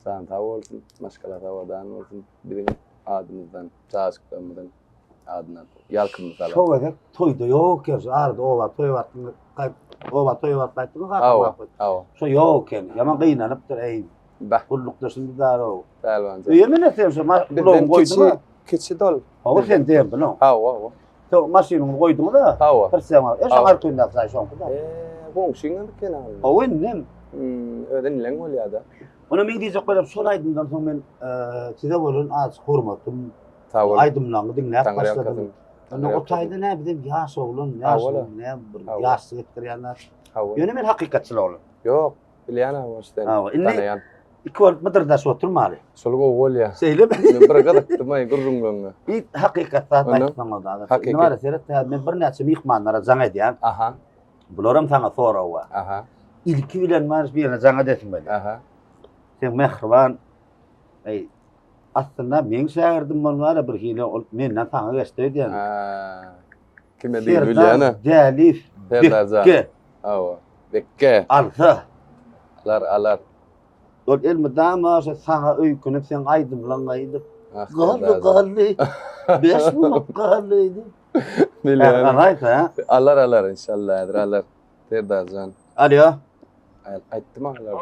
Jan sag bolsun, maşgalasy abadan bolsun. Biziň adymyzdan, çaşyklarymyzyň adyndan ýalkymly salam. Şo gezek toýda ýok eken, şu arada oba toý bartdyň, oba toý baryp gaýtdyňmy kakaň Hawa, hawa. Şo ýok eken, ýaman gynanypdyr, eý. Bah. Gullukdaşym darow. Pälwan jan. Öýe mene sen şo ulagyňy goýduňa. Kiçi dol. Hawa sen diýen bilen. Hawa, hawa. Şo maşynyňy goýduňyz-a? Hawa. Bir sen e, şoň arkaýyndaky jaý şoňky-da. Eee, goňşyňam eken a. Hawa, indem. Hmm, özi inileň bolýar-da. Onda meň diýjek bolýan şol aýdymdan soň men size bolan azajyk hormatym, Sag bol. aýdymlaryňy diňläp başladym. Onda o taýda nä bizem ýaş oglan, ýaş oglan, nä bir ýaşlyk etdirýänler. Hawa. Ýöne men hakykatçyl oglan. Ýok, Bilýän abi hoş sen. Hawa, indi Tanaýan. iki bolup mydyrdaşyp oturmaly. Şol gowy bolýar. Şeýlemi? Men bir gyzykdym aý gürrüňleriňe. Bir hakykat zat Onda? aýtsaň o da. Hakykat. Indi bara seret, hä, men birnäçe myhmanlara jaň edýän. Aha, Bularam saňa sorag bar. aha, Ilki bilen bar birine jaň edesim gelýär. aha. Sen mähriban, eý, aslynda meň şägirdim bolmara bir hili ol menden saňa geçdi öýdýän. Ha. Kime diýip Serdar bilýän-ä? Däliýew Serdar jan. Bekke. Hawa. Bekke. Alsa. Alar, alar. Ol elmydama şo saňa öýkünip seň aýdymlaňňa aýdyp. Ah, Galdy, Serdar jan. galdy. Beş manat galdy diýip. Bilýän. Alaýsa, ha? Alar, alar inşallah häzir alar. Serdar jan. Alýo. Aýtdym alar.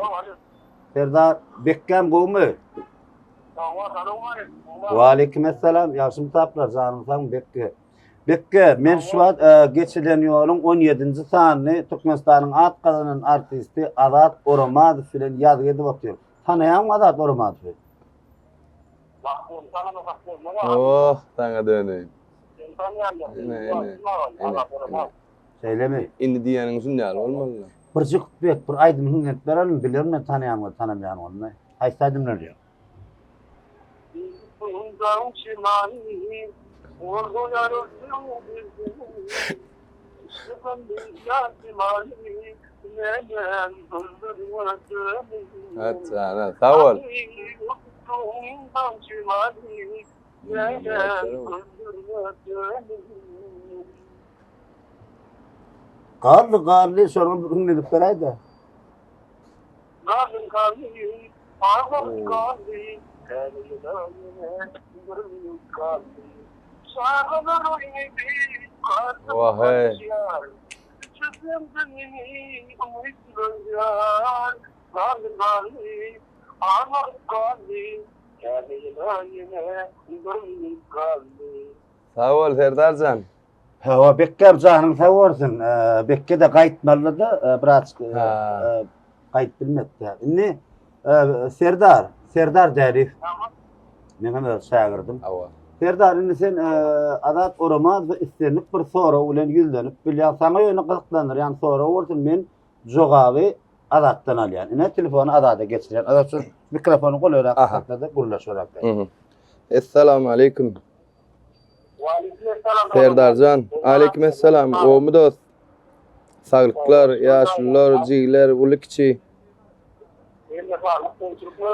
Serdar, Bekgäm gowumy? Waleýkim essalam. Ýagşymy taplar, janyň sagmy Bekge? Bekge, men şu wagt e, geçilen ýoluň 17-nji sanyny Türkmenistanyň at gazanan artisti Azat Oramadow bilen ýazgy edip otyryn. Tanaýaňmy Azat Oramadowy? Oh, saňa döneýin. Ine, ine, ine, ine. Şeýlemi? Indi diýeniň şun ýaly bolmaly. Birjik bet bir aýdym hiňlenip berelim, bilerin men tanaýan we tanamaýan ony. Haýsy aýdymlar diýýär? Evet, jana, sag bol. Garly garly şonuň bir ünlü edip beräýdä. Garly garly agam garly täze ýyla ýene bir minut galdy. Çagalar oýnady garly Wah-eý. gaçýar. Üçüsem-de meni umytlanýar. Garly garly agam garly täze ýyla ýene bir minut galdy. Sag bol Serdarjan. Hawa Bekgäm janyň sag bolsun. Bekge-de gaýtmalydy, biraz gaýdyp bilmedi. Indi Serdar, Serdar Däliýew. Meňem öz şägirdim. Hawa. Serdar indi sen Azat Oramazowa islendik bir sorag bilen ýüzlenip bilýäň. Saňa ýöne gyzyklandyrýan sorag bolsun, men jogaby Azatdan alýan. Ine telefony Azada geçirýän. Azat şu mikrofony golaýrak sakla-da gürleşeräk. Essalamu aleýkum. Serdarjan, aleýkim essalam, gowumy dost? Saglyklar, ýaşulular, jigiler, uly kiçi.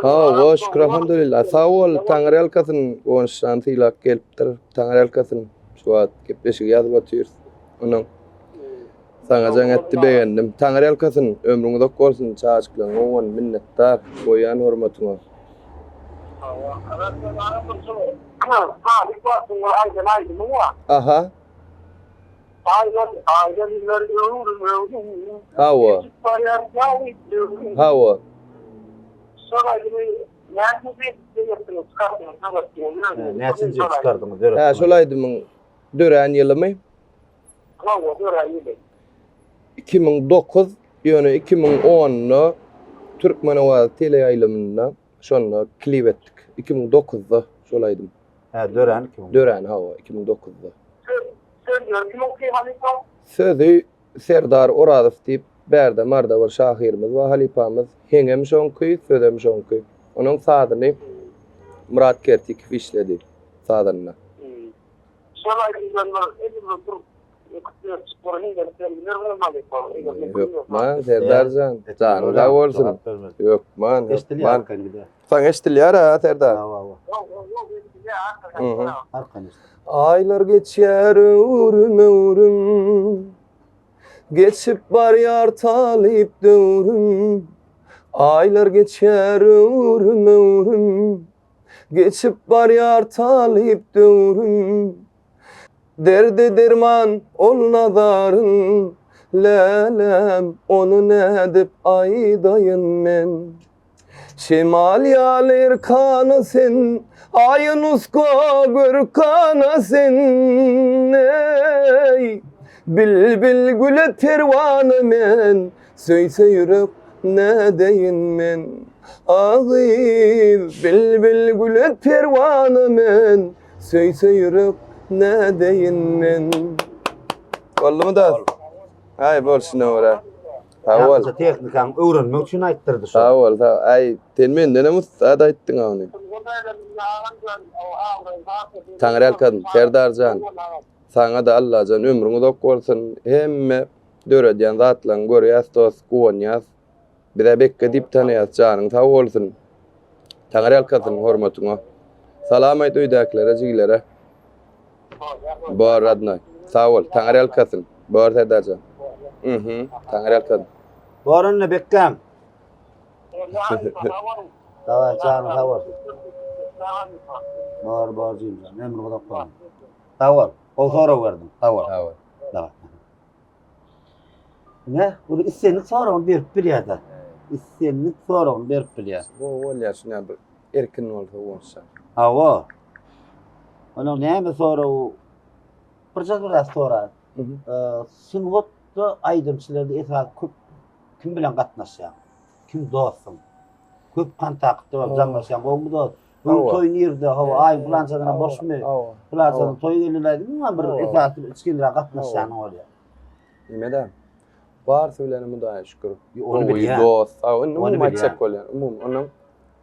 Hawa, şükür alhamdulillah. Sag bol, Taňry ýalkasyn, Guwançjan sylap gelipdir. Taňry ýalkasyn. Şu wagt gepleşigi ýazyp otyrys. Onuň saňa jaň etdi, begendim. Taňry ýalkasyn, ömrüň uzak bolsun, çagyjyklaryň gowy, minnetdar goýýan hormatyňa. Aha. Hawa. Hawa. Näçinji ýyl çykardyňyz? Hä, şol aýdymyň dörän ýylymy? Hawa, dörän ýyly. 2009, ýöne 2010-da Türkmen owazy teleýaýlymynda Şonda klip etdik. 2009-da şol aýdym. Hä, dörän 2009. Dörän hawa, 2009-da. Sözleri kim okyr halypa? Sözi Serdar Orazow diýip bärde Marda bir şahyrymyz bar halypamyz. Heňem şoňky, sözem şoňky. Onuň sazyny Myrat Kertikow işledi sazanda. Şol aýdymdan bir edil bir Hökman Serdarjan, janyň sag bolsun. Hökman, hökman. Saňa eşidilýär-ä Serdar? Aýlar geçýär öwrüm-öwrüm, Geçip barýar talyp döwrüm. Aýlar geçýär öwrüm-öwrüm, Geçip barýar talyp döwrüm. Derde derman ol nazaryň, Läläm, ony nädip aýdaýyn men. Şemal ýaly erkana sen, Aýy nusga görkana sen, Eý, bilbil güle perwana men, Söýse ýürek nädeýin men. A gyz, bilbil güle perwana men, Söýse ýürek nädeýin men. Boldumy dost? Aý bolşuna görä. Sag bol. Ýaňkyja tehnikany öwrenmek üçin aýtdyrdy şo. Sag bol, sag. Aý, sen mendenem ussat aýtdyň ony. Taňryýalkasyn, Serdarjan. Saňa-da Allajan ömrüň uzak bolsun. Hemme döredýän zatlaryňy görýäs dost, guwanýas. Bizä Bekge diýip tanaýas janyň sag bolsun. Taňryýalkasyn hormatyňa. Salam aýt öýdäkilere jigilere. Bor radnoý. Sag bol. Taňryýalkasyn. Bor Serdarjan. Mhm. Taňryýalkasyn. Bor onda Bekgäm. Daway janyň sag bolsun. Bor bor jigimjan. Ömrüň uzak bolsun. Sag bol. Gowy sorag berdiň. Sag bol. Sag bol. Daway. Ne? Bu islendik soragyny berip bilýär-de. Islendik soragyny berip bilýär. Gowy bolýar şuny bir erkin bolsa bolsa. Hawa. Onuň näme soragy? Birje biraz sorar. Sungatda aýdymçylarda esasy köp kim bilen gatnaşýaň? Kim dostuň? Köp kontaktda bolup jaňlaşýaň, gowumy dost? Bu toý nirde? Hawa, aýyň pylançadan boşmy? Pylançadan toý geldiler diýip, bir esasy içginräk gatnaşýanyň bolýar. Nime-de? Barysy bilen Hudaýa şükür. Ony bilýän. Dost. Hawa, indi umumy aýtjak bolýan. Umumy, onuň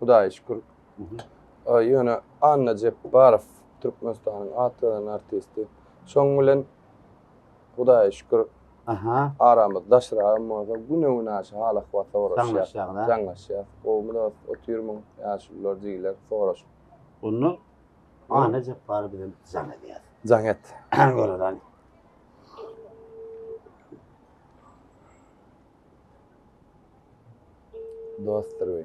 Hudaýa şükür. Ýöne Anna Jepbarow Türkmenistanyň at gazanan artisti. Şoň bilen Hudaýa şükür. Aha. Aramyz daşragam bolsa güne-günaşa hal-ahwal soraşýas. Jaňlaşýaňyz, a? Jaňlaşýas. Gowumy dost, otyrmyň, ýaşulular, jigiler soraşyp. Onda Anna Jepbara bizem jaň edýäs. Jaň et. Göreli. Dostdur we.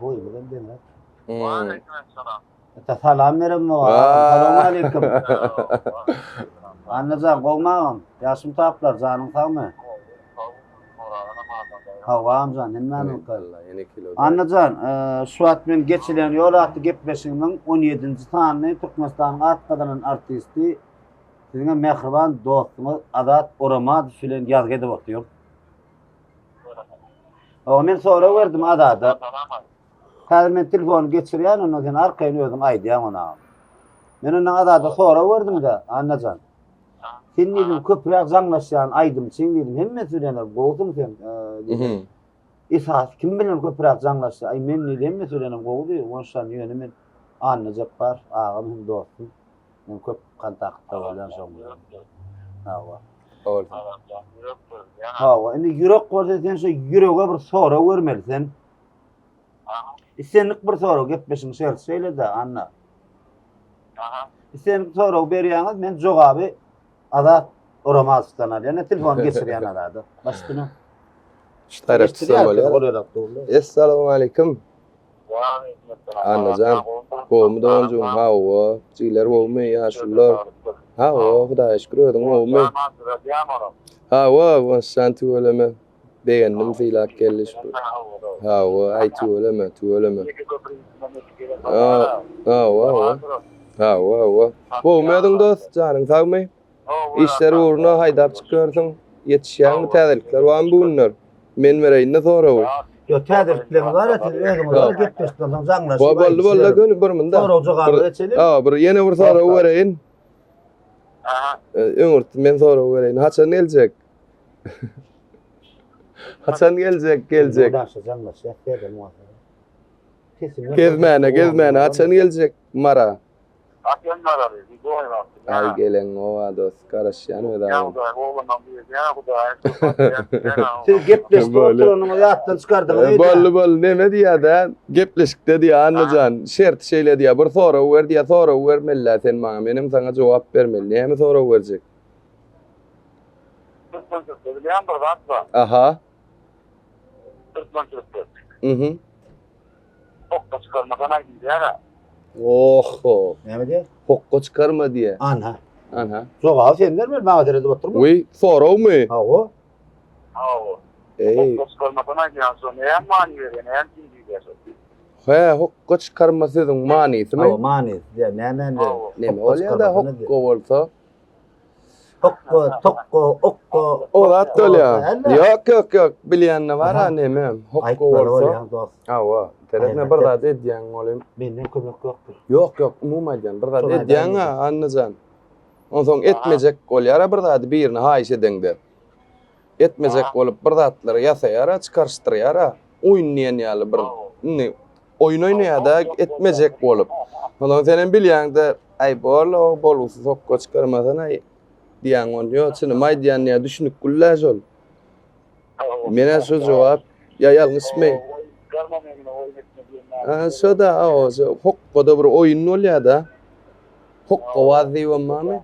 Boýumyzam deňräk. Waleýkim-essalam. Ata salam berem Salam aleýkum. Annajan gowmy agam? Ýaşymy taplar, janyň sagmy? Hawa agam hemmämiňki. Annajan, şu wagt men geçilen ýol atly gepleşigimiň 17-nji sanyny Türkmenistanyň at gazanan artisti, siziňem mähriban dostuňyz Azat Oramadow bilen ýazgy edip otyryn. Hawa men sorag berdim Azada. Häzir men telefony geçirýän ondan sen arkaýyn özüň aýdýaň ony agam. Men ondan Azada sorag berdim-de, Annajan. Sen diýdim köpräk jaňlaşýan aýdymçyň diýdim. Hemmesi bilen gowusyň sen diýdim. Esasy kim bilen köpräk jaňlaşýa? Aý men diýdi hemmesi bilenem gowy diýdi. Onşan ýöne men Anna Jepbar agam hem dostum. Men köp kontaktda bolýan şoň bilen. Hawa. Hawa, indi ýürek bolsa sen şu ýürege bir sorag bermeli sen. Islendik bir sorag gepleşiň şerti şeýle-de, Anna. Islendik sorag berýäňiz, men jogaby Azat Oramazowdan alýan, ýa telefon geçirýän Azada. Baş üstüne. Şu tarap tutsa bolýar. Essalamu aleýkum. Annajan, gowumy doganjygym? Hawa, jigiler gowumy, ýaşulular? Hawa, Hudaýa şükür, özüň gowumy? Hawa, Guwançjan tüweleme. Begendim sylap geldi şu. Hawa, aý tüweleme, tüweleme. Hawa, hawa. Hawa, hawa. Gowumy özüň dost, janyň sagmy? Işler ugruna haýdap çykyarsyň. Ýetişýäňmi täzelikler barmy bu günler? Men bereýin-de soragy. Ýok, täzelikleriňiz bar-a siz özüňiz bar gepleşikden soň jaňlaşyp Bo boldy boldy göni bir munda. Sorag jogaba geçeliň. Ha, bir ýene bir sorag bereýin. Aha. Öňürti men sorag bereýin. Haçan geljek? Haçan geljek, geljek? Jaňlaşýas, Gezmäne, gezmäne haçan geljek Mara? Haçan baraly, bir goý wagty. Aý geleň owa dost, garaşýan öz agam. Siz gepleşip oturanyňyzy ýatdan çykardyňyz öýdýän. Boldy boldy neme diýýär-dä, gepleşikde diýýär Annajan, şerti şeýle diýýär, bir sorag ber diýýär, sorag bermeli-dä sen maňa, menem saňa jogap bermeli, näme sorag berjek? Türkmençilikde bilýän bir zat bar. Aha. Türkmençilikde. Mhm. Hokga çykarmadan aý diýýär-ä. Oho. Näme diýýär? Hokga çykarma diýýär. Ana. Ana. Jogaby sen bermeli, maňa seredip oturma. Wiý, soragmy? Hawa. Hawa. Eý. Hokga çykarmadan aý diýýär, şo näme many berýär, näme üçin diýilýär şo? Hä, hokga çykarma sözüň manysymy? Hawa, manysy diýýär, nämäni berýär? Näme bolýar-da hokga bolsa? Hokga, tokga, okga. O zat bolýar. Ýok, ýok, ýok. Bilýände bar-a neme. Hokga bolsa. Hawa. Teresine bir zat edýäň olim. Menden kömek ýokdur. Ýok, ýok, umumy aýdýan. Bir zat edýäň-a, Annajan. Onsoň etmejek bolýar-a bir zady birine haýyş edeňde. Etmejek bolup bir zatlary ýasaýar-a, çykaryşdyrýar-a. Oýun diýen ýaly bir. Indi Oýun oýnaýada etmejek bolup. Ondan senem bilýäňde, aý borla o bolgusyz hokga çykarmasana diýýäň ony. Ýok, çynymy aýdýan diýýär, düşünip güllä şol. Menä şu jogap ýa ýalňyşmy? Ha, şo-da, o, şo hokgada bir oýun bolýar-da. Hokgabaz diýibem barmy?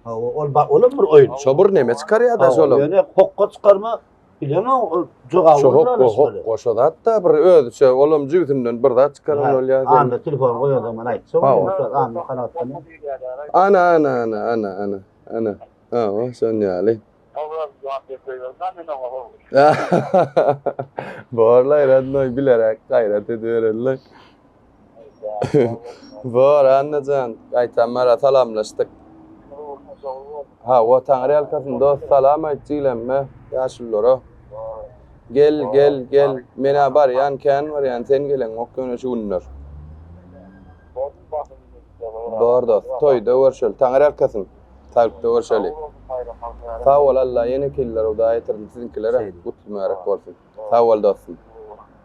Hawa, ol ba, olam bir oýun. Şo bir neme çykarýar-da şolam. Ýöne hokga çykarma Bilemok, ol jogaby Şo hokga, hokga şo zat-da bir özüçe, olam jübüsinden bir zat çykaran bolýar. Anda telefon goýansoň men aýtjak. Anda kanagatlanýan. Ana, ana, ana, ana, ana, ana. Hawa, şon ýaly. Borlaý, rodnoý, bilerek gaýrat edibereli. Bor, Annajan, gaýtam mara salamlaşdyk. Hawa, Taňry ýalkasyn, dost, salam aýt jigilemme, ýaşululara. Gel, gel, gel, men-ä barýan, kän barýan, sen geleňok ýöne şu günler. Bor, dost, toýda görşeli, Taňry ýalkasyn, saglykda görşeli. Sag bol, Alla ýeneki ýyllara Hudaý ýetirsin, siziňkilerem gutly mübärek bolsun. Sag bol dostum.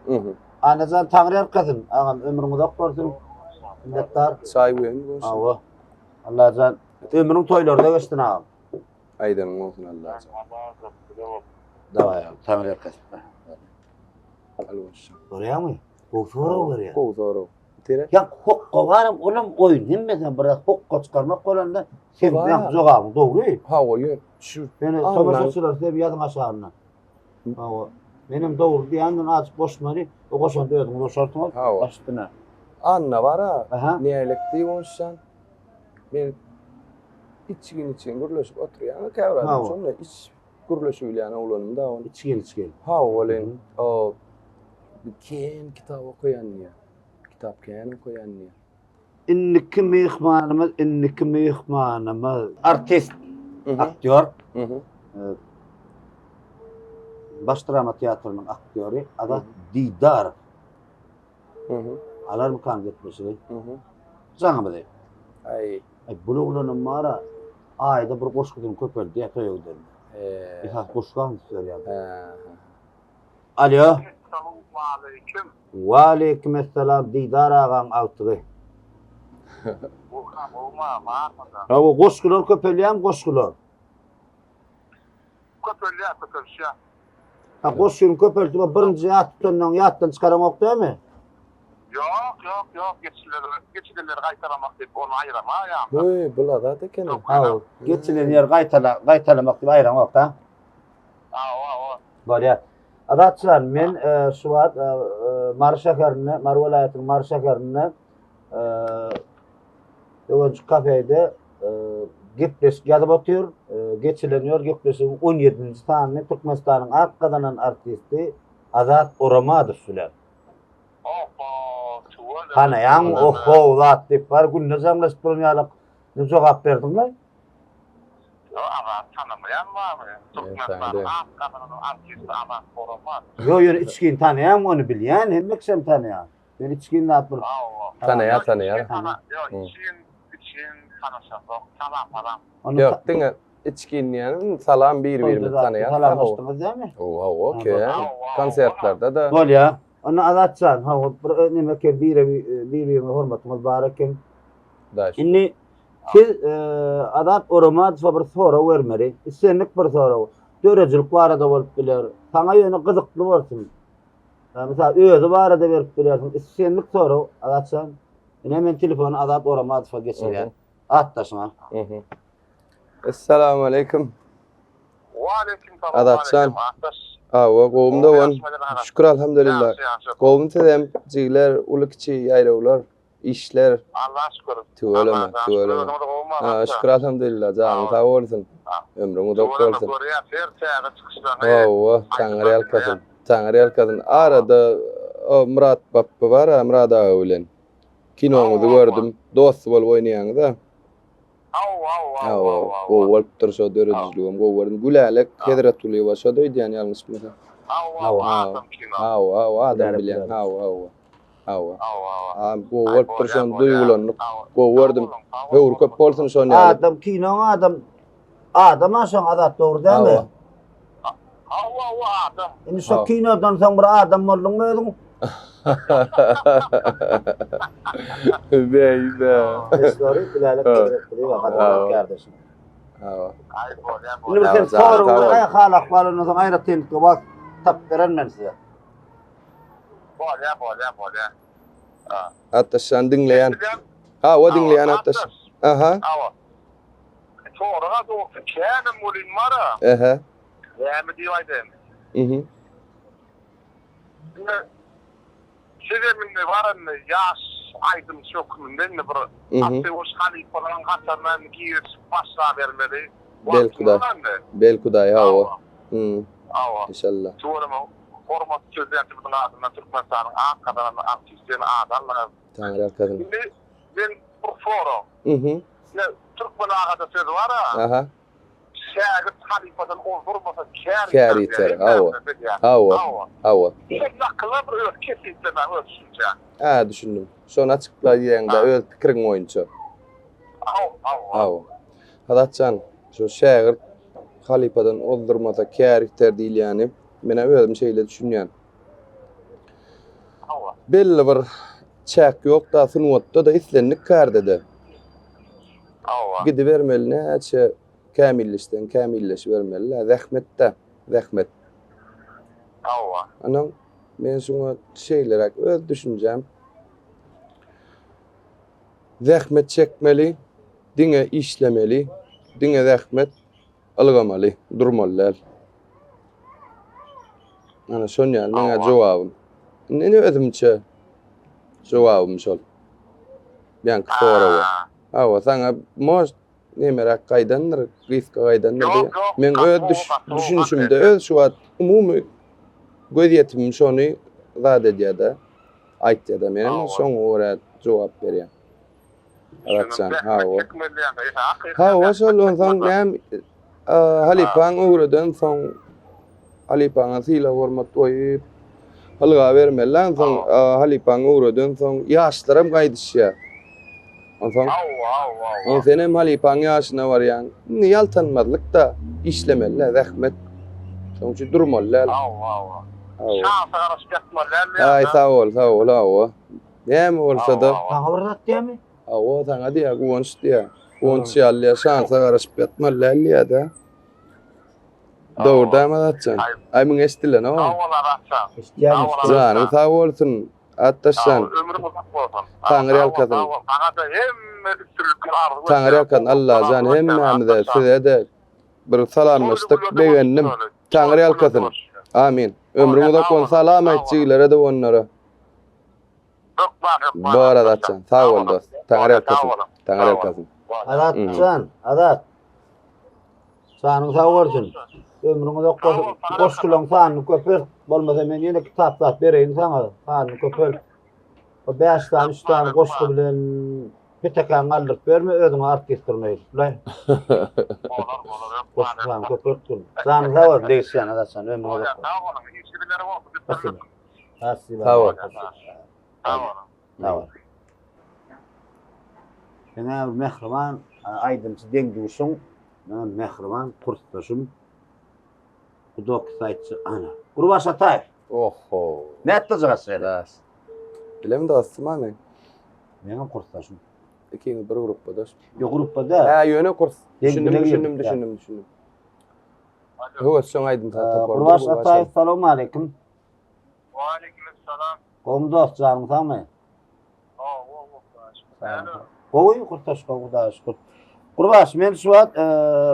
Mhm. Annajan Taňry ýalkasyn, agam ömrüň uzak bolsun. Minnetdar. Çaý guýaýyn goňşy. Hawa. Allajan. Ömrüň toýlarda geçsin agam. Aýdanyň bolsun Allajan. Dawaý agam, taňry ýalkasyn. Al bolsun. Görýäňmi? Gowy sorag berýär. Gowy sorag. Tere. Ýa hokga baram, olam oýun hemmesine biraz hokga çykarmak bolanda sen Bar. ýa jogabyň dogry. Hawa, ýöne şu Ýöne Annaň- tomaşaçylar size ýazyň aşagynda. Hawa. Menem dogry diýendim azjyk goşmaly. O goşandy özüňiz goşarsyňyz. Hawa. Baş üstüne. Anna bar-a. Aha. Nälik diýip onşan. Men içgin-içgin gürleşip oturýan käbir adam Hawa. şonda iç gürleşibilýän oglanym da ol. Içgin içgin. Hawa welin o kän kitap okaýan diýýär. Kitap kän okaýan diýýär. Indiki myhmanymyz, indiki myhmanymyz artist, aktýor. Baş drama teatrynyň aktýory Azat Didarow. Alarmykan gepleşigi? Jaňymyzy. Aý. Aý, bul oglanam bar-a, aýda bir goşgusyny köpeldýär toýa gidende. Esas goşga üns berýär. Alýo. Essalawmaleýkim. Waleýkim essalam Didar agaň agtygy. Hawa goşgular köpelýämi goşgular? Köpelýär köpelişýär. Ha goşgyny köpeltip birinji ýat tutandan ýatdan çykaraňok dämi? Ýok ýok ýok geçilen geçilenleri gaýtalamak diýip ony aýyramaýam. Höý bul azat ekeni. Hawa geçilen ýeri gaýtala gaýtalamak diýip aýyraňok da. Hawa hawa. Bolýar. Azatjan men şu wagt Mary şäherinde Mary welaýatynyň Mary şäherinde Öwenjik kafede gepleşik ýazyp otyr. Geçilen ýol gepleşigiň on ýedinji sanyny Türkmenistanyň at gazanan artisti Azat Oramadow bilen. Oho, tüweleme. Tanaýaňmy oho zat diýip bar günde jaňlaşyp duran ýalak. Ne jogap berdiňmi? Ýok, Azat tanamaýan barmy? Türkmenistanyň at gazanan artisti Azat Oramadow. Ýok, ýöne içgin tanaýaňmy ony bilýän, hemme kişem tanaýar. Men içgin zat bir. Tanaýar, tanaýar. Ýok, içgin, içgin tanaşamok. Salam, salam. Ýok, diňe içgin diýenim, salam bir-birimizi tanaýar. Salamlaşdyňyz dämi? Hawa, hawa, okey. Konsertlerde-de. Bolýar. Onda Azatjan, hawa, bir neme eken, bire bir-biriňe hormatyňyz bar eken. Indi siz Azat Oramadowa bir sorag bermeli. Islendik bir sorag. Döredijilik barada bolup biler. Saňa ýöne gyzykly bolsun. Mysal özi barada berip bilersiň. Islendik sorag Azatjan. Ine men telefony Azat Oramadowa geçirýän. Atdaşyňa. Essalamu aleýkum. Waleýkim salam. Azatjan. Atdaş. Hawa, gowum dogan. Şükür alhamdulillah. Gowum sizem, jigler, uly kiçi ýaýrawlar, işler. Allaha şükür. Tüweleme, tüweleme. Ha, şükür alhamdulillah. Janyň sag bolsun. Ömrüň uzak bolsun. Görýäs her täze çykyşlaryňy. Hawa, Taňry ýalkasyn. Taňry ýalkasyn. Arada o Myrat Bapby bar-a, Myrat aga bilen. Kinoňyzy gördüm. Dost bolup oýnaýaňyz-a. Hawa, hawa, hawa. Gowy bolupdyr şo döredijiligem gowy gördüm. Gülälek Hezretgulyýewa şo-da öýdýän ýalňyşmasam. Hawa, hawa, adam kino. Hawa, hawa, adam bilýän. Hawa, hawa. Hawa. Hawa. Gowy bolupdyr şony duýgulandyk. Gowy gördüm. Höwri köp bolsun şony ýaly. Adam kinoň adam adam a şoň Azat dogry dälmi? Hawa. Hawa hawa adam. Indi şo kinodan soň bir adam bolduňmy özüň? Beý be. Režissýory Gülälek Hezretgulyýewa gadyrdan kardeşim. Hawa. Aý bolýa bolýa. Indi bir sen sorag beräý hal ahwal ondan soň aýratynlykda wagt tapyp bererin men size. Bolýa bolýa bolýa. Atdaşjan diňleýän. Hawa diňleýän Atdaş. Aha. Hawa. Soraga dogry känem welin bara. Ehe. Näme diýip aýdaýyn? Mhm. Indi sizem indi bar indi ýaş aýdymçy hökmünde indi bir Atdöwüş halypalaryň hataryna indi girip başlabermeli. Belki-de. Belki-de, hawa. Hawa. Inşallah. Tüweleme hormatly Prezidentimiziň adyndan Türkmenistanyň at gazanan artisti diýen ady aldyňyz. Taňry ýalkasyn. Indi men bir sorag. Mhm. Ine türkmen agada söz bar-a. Aha. Şägirt halypadan ozdurmasa kär ýiter. Kär ýiter, hawa. Hawa. Hawa. Şol nakyla bir öz kesgitlemäň öz düşünjäň. Hä, düşündim. Şony açykla diýýäň-dä öz pikiriň boýunça. Hawa, hawa. Hawa. Azatjan, şu şägirt halypadan ozdurmasa kär ýiter diýilýäni, men-ä özüm şeýle düşünýän. Hawa. Belli bir çäk ýok-da sungatda-da, islendik kärde-de. Hawa. Gidibermeli näçe kämilleşseň kämilleşibermeli-dä. Zähmet-dä, zähmet. Hawa. Onam men şuňa şeýleräk öz düşünjäm. Zähmet çekmeli, diňe işlemeli, diňe zähmet, ylgamaly, durmaly däl. Ana şon ýaly meňä jogabym. Indi özümçe jogabym şol. Ýaňky soraga. Hawa, saňa может nemeräk gaýdandyr, gysga gaýdandyr diýip. Men öz düşünişimde öz şu wagt umumy gözýetimim şony zat edýär-de, aýtýar-da. Men hem şoňa görä jogap berýän. Aratjan, hawa. Hawa, şol onsoň näme halypaň öwreden soň halypaňa sylag hormat goýup ylga bermeli onsoň halypaň öwreden soň ýaşlaram gaýdyşýar. Onsoň Hawa, hawa, hawa. Onsoň sen hem halypaň ýaşyna barýaň. Indi ýaltanmazlyk-da işlemeli-dä, zähmet. Şonuň üçin durmaly däl. Hawa, hawa. Hawa. Şansa garaşyp ýatmaly däl Aý, sag bol, sag bol, hawa. Näme bolsa-da. Saňa bir zat diýämi? Hawa, saňa diýýär, Guwanç diýýär. Guwanç ýaly diýýär, şansa garaşyp ýatmaly däl diýýär-de. Dogry dämi Azatjan? Aý, muň eşdilenok. Sag bol Azatjan. Eşidýän, eşidýän. Janyň sag bolsun, Atdaşjan. Ömrüň uzak bolsun. Taňry ýalkasyn. Saňa-da hemme üstünlikler arzuw edýän. Taňry ýalkasyn, Allajan hemmämize, size-de bir salamlaşdyk, begendim. Taňry ýalkasyn. Amin. Ömrüň uzak bolsun, salam aýt jigilere-de onlara. Hökman hökman. Bor Azatjan. Sag bol dost. Taňry ýalkasyn. Taňry ýalkasyn. Azatjan, Azat. Janyň sag bolsun. Ömrüň uzak bolsun. Goşgulaň sanyny köpelt. Bolmasa men ýene kitap zat bereýin saňa. Sanyny köpelt. O 5 sany, 3 sany goşgy bilen petekäňi galdyryp berme, özüňe artist durmaýyn. Bulaý. Bolar, bolar. Goşgy sanyny köpelt. Janyň sag bolsun, degişýän Azatjan. Ömrüň uzak bolsun. Sag boluň. Işi bileri bolsun. Spasibo. Spasibo. Sag bol. Sag boluň. Sag bol. Seň-ä bir mähriban aýdymçy deň-duşuň, meňem mähriban kursdaşym Gudok saýtçy ana. Gurban Şataýew. Oho. Nätdi jygaç seni? Daş. Bilem dostum a men. Meňem kursdaşym. Ikiňiz bir gruppadaş. Ýok gruppa däl. Hä, ýöne kurs. Deň Düşündim, bile düşündim, girdik, düşündim, düşündim. Höwesjeň aýdym-saz toparydyr Gurban bu Ataýew başa. salowmaleýkim. Waleýkim-essalam. Gowmy dost janyň sagmy? Gowy, gowy. Gowy Gurtaş gowy Hudaýa şükür. Gurbaş men şu wagt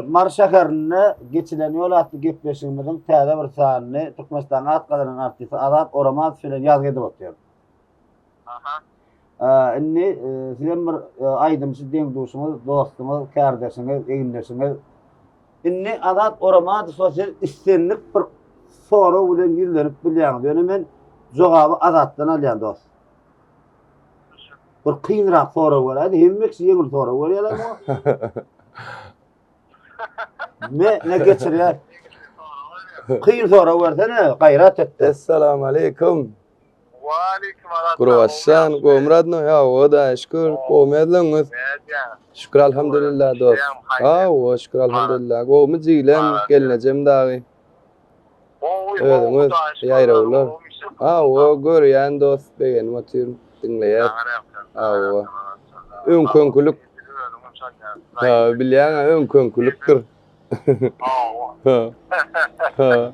Mary şäherinde Geçilen ýol atly gepleşigimiziň täze bir sanyny Türkmenistanyň at gazanan artisti Azat Oramazow bilen ýazgy edip otyryn. Aha. Indi sizem bir aýdymçy deň-duşuňyz, dostuňyz, kärdeşiňiz, egindeşiňiz. Indi Azat Oramadowa siz islendik bir sorag bilen ýüzlenip bilýäňiz. Ýöne men jogaby Azatdan alýan dost. Bir kynrak sorag beräýdi. Hemme kişi ýeňil sorag berýärler muňa. Ne, ne geçirýär? Kyn sorag bersene, gaýrat et. Essalamu aleýkum. Waleýkim salam. Gurbaşjan, gowmy radnoý? Hawa, Hudaýa şükür. Gowmy özleňiz? Şükür alhamdulillah dost. Hawa, şükür alhamdulillah. Gowmy jiglem, gelnejem dagy? Gowy, Özüňiz ýaýrawlar. Hawa, görýän dost, begenip otyryn, diňleýäs. Hawa. Öňköňkülik. Ha, bilýäň-ä, öňköňkülikdir. Hawa. Ha.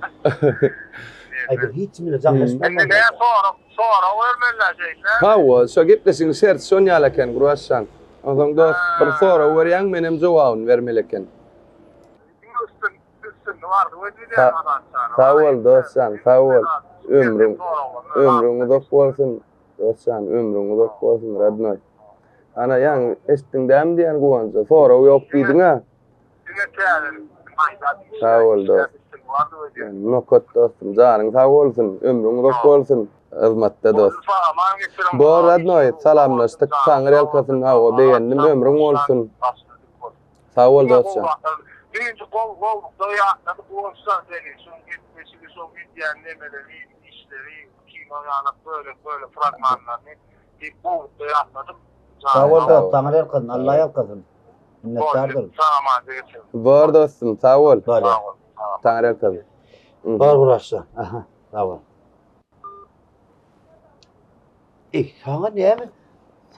Aý biz hiç kim bilen jaňlaşman. Indi ne sorag, sorag bermeliler şeýle. Hawa, şo gepleşigiň şerti şon ýaly eken, Gurbaşjan. Onsoň dost, bir sorag berýäň, menem jogabyny bermeli eken. Diňe üstün, üstünlik arzuw edilýär Azatjana. Sag bol dostjan, sag bol. Ömrüň, ömrüň uzak bolsun. Dostjan, ömrüň uzak bolsun, radnoý. Ana, ýaňy eşitdiň dämi diýýän Guwanja, sorag ýok diýdiň-ä. Diňe täze maýda Sag bol dost. Nokat dostum, janyň sag bolsun, ömrüň uzak bolsun. Hyzmatda dost. Bor radnoý, salamlaşdyk, taňry ýalkasyn, hawa begendim, ömrüň bolsun. Sag bol dostjan. Birinji gowy gowlukda ýatladyk Guwançjan seni, şoň gepleşigi, şoň edýän nemeleri, işleri, kino ýalak bölek bölek fragmanlaryny diýip gowlukda ýatladyk. Sag bol dost, taňry ýalkasyn, Alla ýalkasyn. Minnetdardyr. Sag-aman geçin. Bor dostum, sag bol. Bolýar. Sag bol. Taňry ýalkasyn. Bor Gurbaşjan. Aha, sag bol. Eý, saňa näme?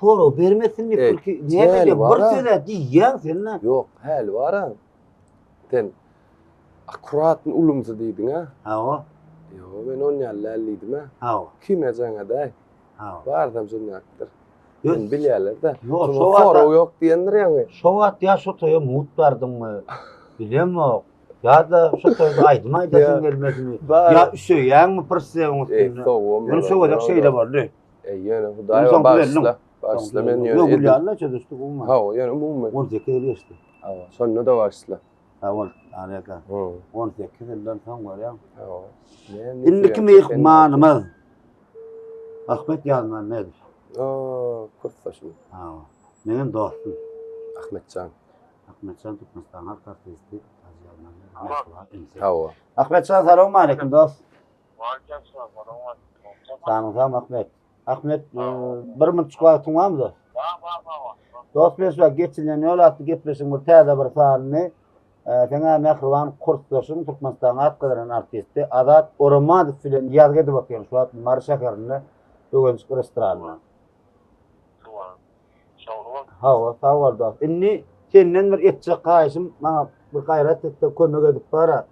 Sorag bermesin diýip belki näme diýip bir söz-ä diýýäň sen-ä. Ýok, häli bar-a. Sen akkuratny ulumsy diýdiň-ä. Hawa. Ýok, men on ýaly däl diýdim-ä. Hawa. Kime jaň edäý. Hawa. Barsam şonýakdyr. Ýok, bilýärler-de. Ýok, şo wagt sorag ýok diýendir ýaňy. Şo wagt ýa şo toýa mugt bardyňmy? Bilemok. Ýa-da şo toýda aýdym aýdasyň gelmedimi? Ýa üşeýäňmi prissewiň üstünde? Ýöne şo gezek şeýle boldy. Eý, ýöne Hudaý bagyşla. Bagyşla men ýöne. Ýok, gülýärler çözüşdik umuman. Hawa, ýöne umuman. 18 ýyl geçdi. Hawa, şonda-da bagyşla. Sag bol, Areka. 18 ýyldan soň görýäň. Hawa. Indiki myhmanymyz Ahmet Ýazmämmedow. Oo, kursdaşym. Hawa. Meniň dostum. Ahmetjan. Ahmetjan Türkmenistanyň halk artisti. Hawa. Ahmetjan salowmaleýkim dost. Janyň sagmy Ahmet? Ahmet, bir minutjyk wagtyň barmy dost? Bar, bar, bar. Dost men şu geçilýän ýol atly gepleşigiň bir täze bir sanyny seňe mähriban kursdaşyň Türkmenistanyň at gazanan artisti Azat Oramadow bilen ýazgy edip otyryn şu wagt Mary şäherinde Böwenjik restoranynda. Hawa, sag bol dost. Indi senden bir etjek haýyşym maňa bir gaýrat et-de kömek edip bar-a.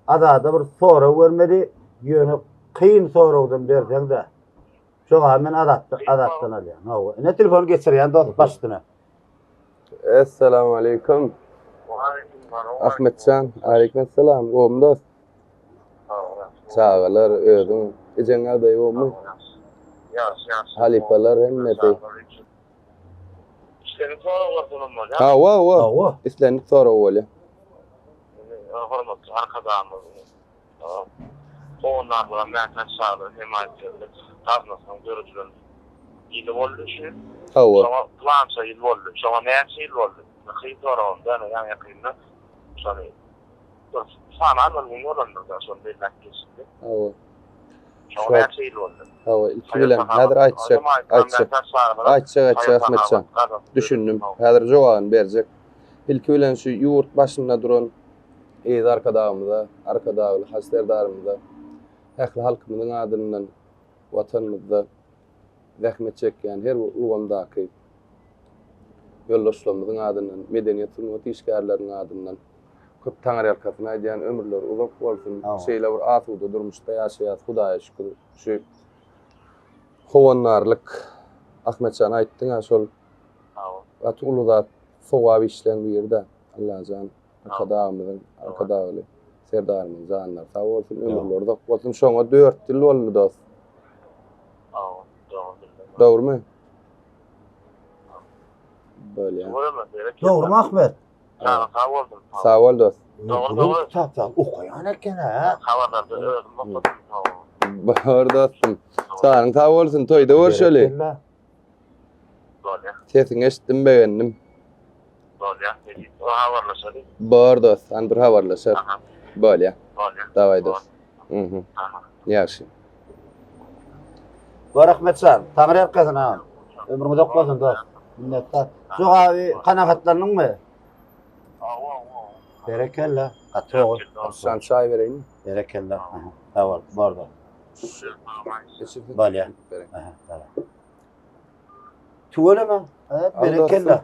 Azada bir sorag bermeli, ýöne kyn soragdan berseň-de. Jogaby men Azatdan, Azatdan alýan. Hawa. Ine telefony geçirýän dost baş üstüne. Essalamu aleýkum. Ahmetjan, aleýkum esselam. Gowmy dost? Çagalar, özüň, ejeň ýagdaýy gowmy? Ýagşy, ýagşy. Halypalar hemmesi. Islendik sorag bersenem bolýar. Hawa, hawa. Hawa. Islendik sorag bolýar. Hormatly Arkadagymyzyň howandarlyga mätäç çagalara hemaýatkärlik gaznasynyň döredilen ýyly boldy şu ýyl. Hawa. Şoňa pylança ýyl boldy. Şoňa näçe ýyl boldy? Kyn soragym däl, ýaňy-ýakynda şony bir sanan bir gün bolandyr-da, şony belläp geçildi. Hawa. Şoňa näçe ýyl boldy? Hawa, ilki bilen häzir aýtjak, aýtjak. Aýtjak, aýtjak Ahmetjan. Düşündim. Häzir jogabyny berjek. Ilki bilen şu ýurt başynda duran Eziz Arkadagymyza, Arkadagly Haj Serdarymyza, ähli halkymyzyň adyndan Watanymyzda zähmet çekýän her bir ulgamdaky ýoldaşlarymyzyň adyndan, medeniýet sungat işgärleriniň adyndan köp taňryýalkasyn aýdýan, ömürleri uzak bolsun, şeýle bir asuda durmuşda ýaşaýas, Hudaýa şükür. Şu howandarlyk, Ahmetjan aýtdyň-a şol gaty uly zat, sogap işleň biri-de, Allajan. Arkadagymyzyň, Arkadagly Serdarymyzyň janlary sag bolsun, ömürleri uzak bolsun. Şoňa 4 ýyl boldy dost. Dogrumy? Bolýar. Dogrumy Ahmet? Sag bolsun. Sag bol dost. Dogry dogry. Kitapdan okaýan eken ha. Habarlarda özüm okadym. Bar dostum. Janyň sag bolsun, toýda görşeli. Bolýar. Sesiňi eşitdim, begendim. Bolýar. O habarlaşaly. Bor dost, an bir habarlaşar. Aha. Bolýar. Bolýar. Daway dost. Mhm. Aha. Ýagşy. Bor Ahmetjan, Taňry ýalkasyn agam. Ömrüň uzak bolsun dost. Minnetdar. Jogaby kanagatlandyňmy? Hawa, hawa. Berekella. Gaty gowy. Sen çaý bereýinmi? Berekella. Aha. Sag bol. Bor dost. Bolýar. Aha, tamam. Tüweleme. Evet, berekella.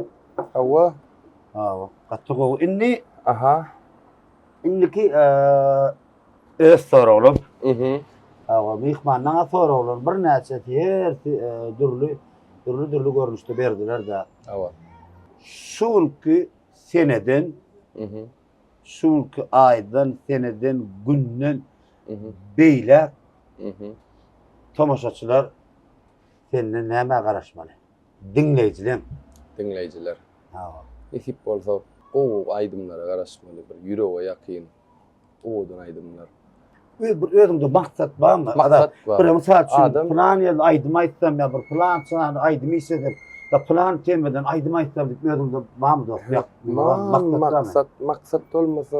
Hawa. Hawa, gaty gowy. Indi Aha. Indiki öz soraglarym. Mhm. Hawa, myhmandan soraglar birnäçesi hersi dürli dürli-dürli görnüşde berdiler-de. Hawa. Şu günki seneden, Mhm. şu günki aýdan, seneden, günden Mhm. beýläk Mhm. tomaşaçylar Senden nämä garaşmaly? Diňleýjileň. Diňleýjiler. Hawa. Nesip bolsa gowy aýdymlara garaşmaly bir ýürege ýakyn owadan aýdymlar. Öz bir özüňde maksat barmy? Maksat bar. Bir mysal üçin Adam pylan ýerde aýdym aýtsam ýa bir pylan çany aýdym işlesem ýa pylan temadan aýdym aýtsam diýip özüňde barmy dost? Hökman maksat maksat bolmasa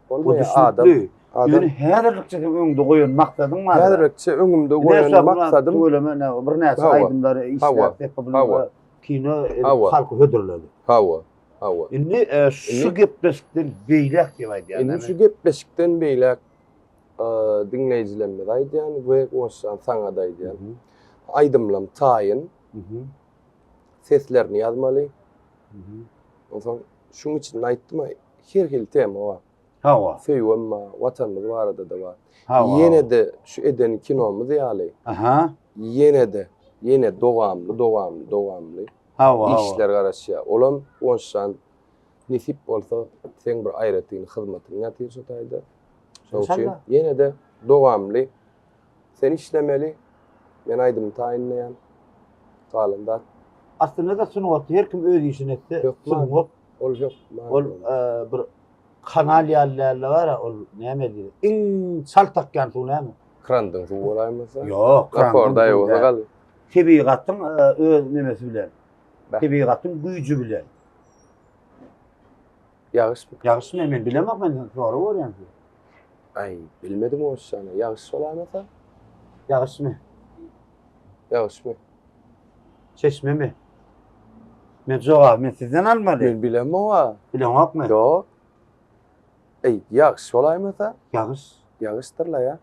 Bu Bolmaýar adam. düşnükli. Adam Ýöne häzirlikçe seň öňüňde goýan maksadyň bar. Häzirlikçe öňümde goýan maksadym tüweleme ne birnäçe Hawa. aýdymlary Hawa. işläp sepip Hawa. kino edip Hawa. halka hödürledi. Hawa. Hawa. Indi e, şu Indi- gepleşikden beýläk diýip aýdýan. Indi şu gepleşikden beýläk e, diňleýjilerimize aýdýan we Guwançjan saňa-da aýdýan. Aýdymlam taýyn. Seslerini ýazmaly. Onsoň şuň içinde aýtdym-a, her hili tema bar. Hawa. Söýgem bar, Watanymyz barada-da bar. Hawa. Ýene-de şu eden kinomyz ýaly. Aha. Ýene-de, ýene dowamly, dowamly, dowamly. Hawa, hawa. Işler garaşýar. Olam Guwançjan nesip bolsa seň bir aýratyn hyzmatyň ýatyr şo taýda. Şoň üçin ýene-de dowamly sen işlemeli. Men aýdymy taýynlaýan. Galan zat. Aslynda-da sungatda her kim öz işini etse, sungat ol hökman. Ol bir kanal ýaly dälde bar-a, ol näme diýdi? Iň çalt akýan suw näme? Krandyň suwy bolaýmasa? Ýok, krandyň suwy däl. Tebigatyň öz nemesi bilen. Tebigatyň güýji bilen. Ýagyşmy? Ýagyşmy? Men bilemok, men sorag berýän size. Aý, bilmedim oşşany. Ýagyş bolaýmasa? Ýagyşmy? Ýagyşmy? Çeşmemi? Men jogaby men sizden almaly. Men bilemok-a. Bileňokmy? Ýok. Eý, ýagyş bolaýmasa? Ýagyş. Ýagyşdyr-la ýa.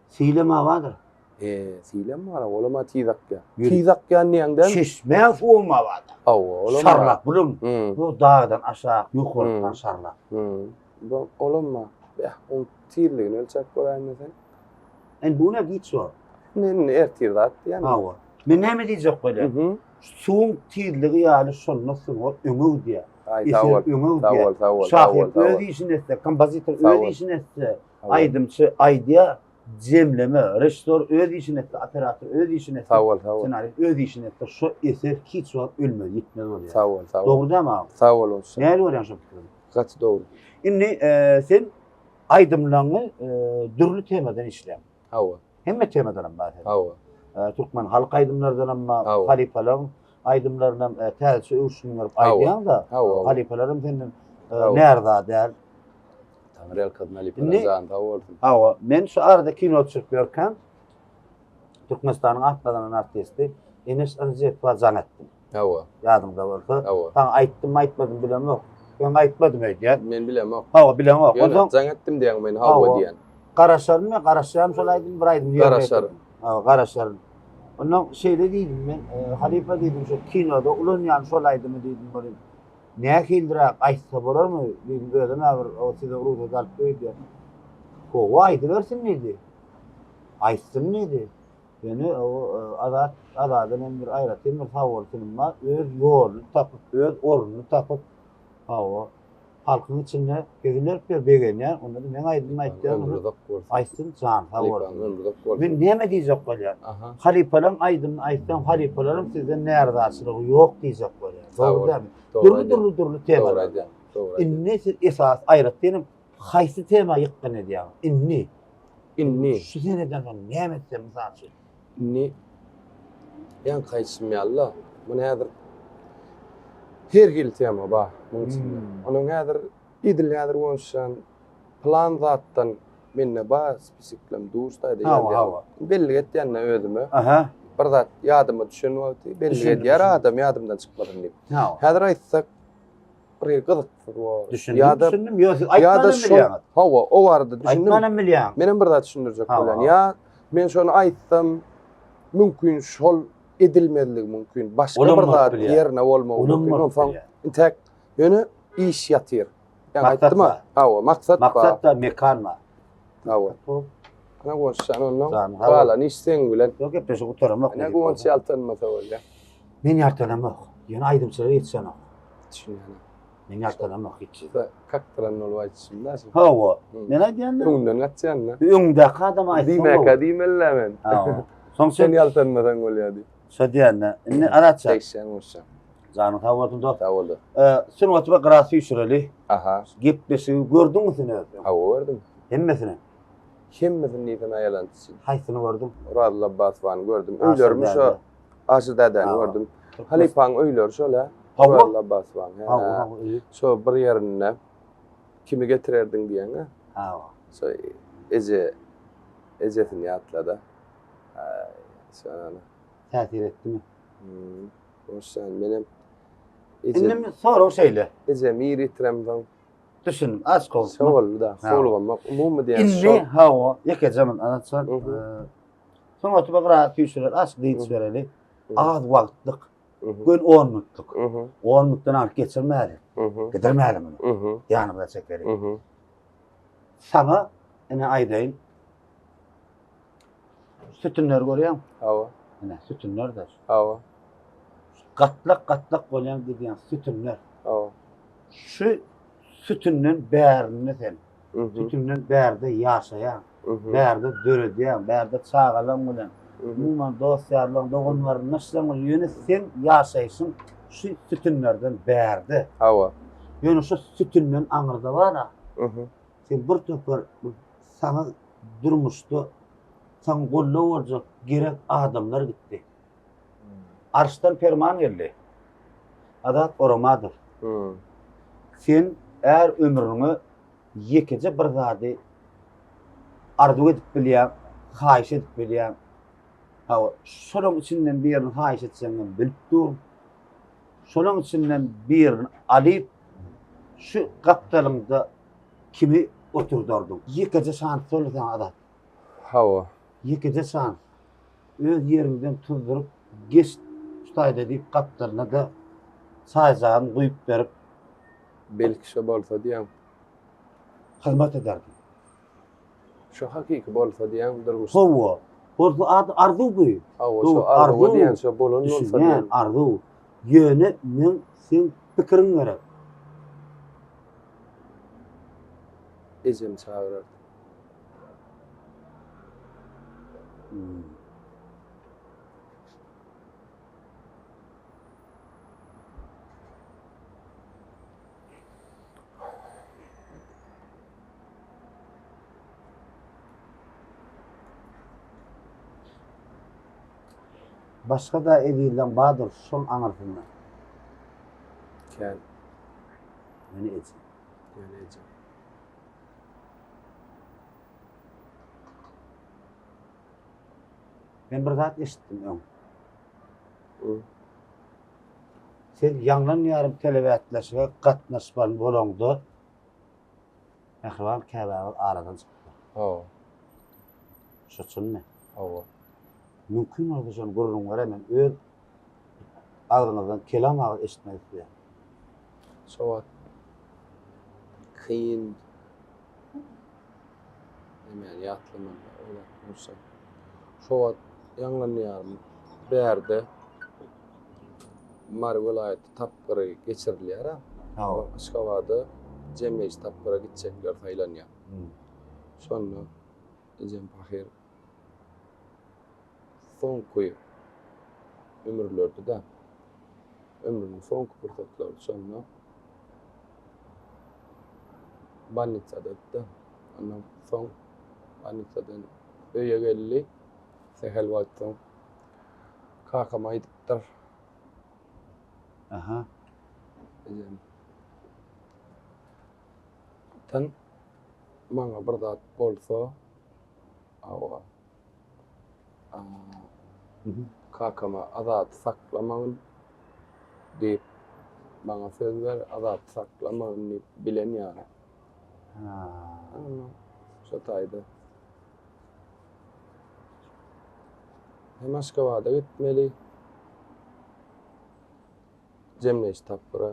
Silem abadyr. E, silem bar, olam-a tiz akýar. Tiz akýan diýeňden? Çeşme suwam abadyr. Hawa, olam bar. Şarlap bulam. Bu dagdan aşak, ýokardan şarlap. Bu olam bar. Beh, oň tizligini ölçäp göräýmeseň. Indi bu ne giç bor. Indi ertir zat diýýän. Hawa. Men näme diýjek bolýan? Suwuň tizligi ýaly şonda sungat öňe gidýär. Aý, sag bol. Öňe gidýär. Sag bol, sag bol. Şahyr öz işini etse, kompozitor öz işini etse, aýdymçy aýdýar, jemleme, režissýor öz işini etse, operator öz işini etse, sag bol, sag bol. Ssenarist öz işini etse, şo eser hiç wagt ölmez, ýitmez bolýar. Sag bol, sag bol. Dogry dälmi agam? Sag bol ussa. Nähili görýäň şo pikiri? Gaty dogry. Indi sen aýdymlaryňy dürli temadan işleýäň. Hawa. Hemme temadanam bar sende. Hawa. Türkmen halk aýdymlardanam bar, halypalaryň aýdymlarynam täzeçe öwüşgin berip aýdýaň-da. Hawa. Halypalaram senden närza däl. Taňryýalkasyn halypalar jany sag bolsun. Hawa, men şu arada kino düşürip ýörkäm, Türkmenistanyň at gazanan artisti Eneş Rjepowa jaň etdim. Hawa. Ýadyňda bolsa. Hawa. Saňa aýtdymmy, aýtmadym bilemok. Öň aýtmadym öýdýän. Men bilemok. Hawa, bileňok. Ýöne jaň etdim diýýäň, men hawa diýen. Garaşaryn men, garaşýaryn şol aýdym, bir aýdym ýerine Garaşaryn. Hawa, garaşaryn. Ondan şeýle diýdim men, halypa diýdim, şu kinoda ulanýan şol aýdymy diýdim, bir nähiliräk aýtsa bolarmy diýdim, özem-ä bir o size rugsat alyp öýdýän. Gowy aýdybersin diýdi. Aýtsyn diýdi. Ýöne o Azat Azadan hem bir aýratyn bir sag bolsunym bar. Öz ýoluny tapyp, öz ornuny tapyp, hawa, halkyň içinde hezil berip ýör, begenýär. Onda-da meň aýdymymy aýtýar. Ömri uzak bolsun. Aýtsyn, jany sag bolsun. Halypanyň ömri uzak bolsun. Men näme diýjek bolýan? Halypalaryň aýdymyny aýtsaň, halypalaryň sizden närazyçylygy ýok diýjek bolýan. Dogry dälmi? Dürli-dürli dürli temalar. Dogry aýdýaň. Dogry aýdýaň. Indi siz esasy aýratynam haýsy tema ýykgyn edýäňiz? Indi. Indi. Şu seneden soň näme etsem mysal üçin? Indi ýaňky aýdyşym ýaly-la, muny häzir her hili tema bar munuň içinde. Hmm. Onuň häzir edil häzir boýunça plan zatdan mende bar spisiklem dur ştaýda Hawa, hawa. Bellik etýän-de özüme. Aha. Bir zat ýadyma düşen wagty bellik edýär adam ýadymdan çykmasyn diýip. Hawa. Häzir aýtsak bir gyzyksyz bor. Düşündim, ýa-da, düşündim. Ýok, siz aýtmanam bilýäňiz. Hawa, o barada düşündim. Aýtmanam bilýäň. Menem bir zat düşündirjek bolýan. Ýa men şony aýtsam, mümkin şol edilmezligi mümkin. Başga bir zat ýerine bolmagy mümkin. Onsoň intäk ýöne iş ýatyr. Ýa aýtdym ha. Hawa, maksat bar. Maksat da mekan bar. Hawa. Ana goşan ondan galan iş seň bilen. Ýok, gepleşik gutaramok. Ana Guwanç ýaltanmasa bolýar. Men ýaltanamok. Ýöne aýdymçylara ýetişenok. Düşünýän. Men ýaltanamok hiç. Kakdyran bolup aýdyşym-da. Hawa. Men aýdýan-da. Öňünden gaçýan-da. Öňdäki adama aýtsaň. Diýmäkä diýmeli-dä men. Hawa. Soň sen ýaltanmasaň bolýar diýip. Şo diýende. Indi Aratjan. Degişýän bolsa. Janyň sag bolsun dost. Sag bol. Sungaty bir gyra süýşüreli. Aha. Gepleşigi gördüňmi sen özüň? Hawa gördüm. Hemmesini. Hemmesini diýsem ýalançy. Haýsyny gördüň? Orazly Abbasowany gördüm. Öýlerimi şo Aşyr dädäni gördüm. Halypaň öýleri şol hä? Hawa. Orazly Abbasowanyň. Hawa, hawa. Şo bir ýerinde kimi getirerdiň diýeňä. Hawa. Şo eje ejesini ýatlada. Aý, şonam. Täsir etdimi? Hmm. Boş sen menem Indi sorag şeýle. Ejem ir ýitiremsoň. Düşündim, aç gowsma. Şo boldy-da, howluganmak umumy diýen şol. Indi hawa, ýekeje min anatsan. Soň oturyp bir az süýşürer, aç dynç bereli. Az wagtlyk. Gün 10 minutlyk. 10 minutdan artyk geçirmäli. Gidirmäli muny. Ýanymyza çekeli. Saňa ine aýdaýyn. Sütünleri görýäň? Hawa. Ine sütünler de. Hawa. Gatlak gatlak bolýan gidýän sütünler. Hawa. Şu sütünden bärinde sen. Sütünden bärde ýaşaýaň. Bärde döredýäň, bärde çagalaň bilen, umuman dost-ýarlaň, dogan-garyndaşlaň bilen, ýöne seň ýaşaýşyň şu sütünlerden bärde. Hawa. Ýöne şu sütünden aňyrda bar-a. Sen bir topar saňa durmuşda saňa goldaw boljak gerek adamlar gitdi. Arşdan perman geldi. Azat Oramadow. Sen är ömrüňe ýekeje bir zady arzuw edip bilýäň, haýyş edip bilýäň. Hawa, şolaň içinden birini haýyş etseňem bilip dur. Şolaň içinden birini alyp, şu gapdalyňda kimi oturdardyň? Ýekeje şans boldy saňa Azat. Hawa. Ýekeje şans. Öz ýeriňden tuzduryp, geç şu taýda diýip gapdalyna-da çaýjagyn guýup berip. Belki şo bolsa diýýäň. Hyzmat ederdim. Şo hakyky bolsa diýýäň durmuşda. Hawa. Bolsa ady arzuw bu. Hawa, şo arzuwa diýýän şo bolan bolsa diýýän. Düşünýän arzuw. Ýöne meň seň pikiriň gerek. Ejem çagyrardy. Başga-da ezizleň bardyr şol aňyrsynda. Kän. Ýöne eje. Ýöne eje. Men bir zat eşitdim öň. Sen Ýaňlan ýarym telebäsleşige gatnaşmaly bolaňda, mähriban käbäňiz aradan çykypdyr. Hawa. Şo çynmy? Hawa. Mümkin bolsa şony gürrüň beräý, men öz agzyňyzdan kelam agyz eşitmek isleýän. Şo wagt kyn Nämäni ýatlamaly o wagt bolsa. Şo wagt ýaňlanýarym bärde Mary welaýaty tapgyry geçirilýär-ä. Hawa. Aşgabada jemleýji tapgyra gitjekler saýlanýar. Şonda ejem pahyr soňky ömürlerdi-de. Ömrüniň soňky pursatlary şonda bolnisada-da. Ondan soň bolnisadan öýe geldi. Sähel wagt soň kakam aýdypdyr. Aha. Ejem. Tan maňa bir zat bolsa, awa. Kakama Azady saklamagyn diýip, maňa söz ber, Azady saklamagyn diýip bilen ýaly. Şo taýda. Hem Aşgabada gitmeli. Jemleýji tapgyra.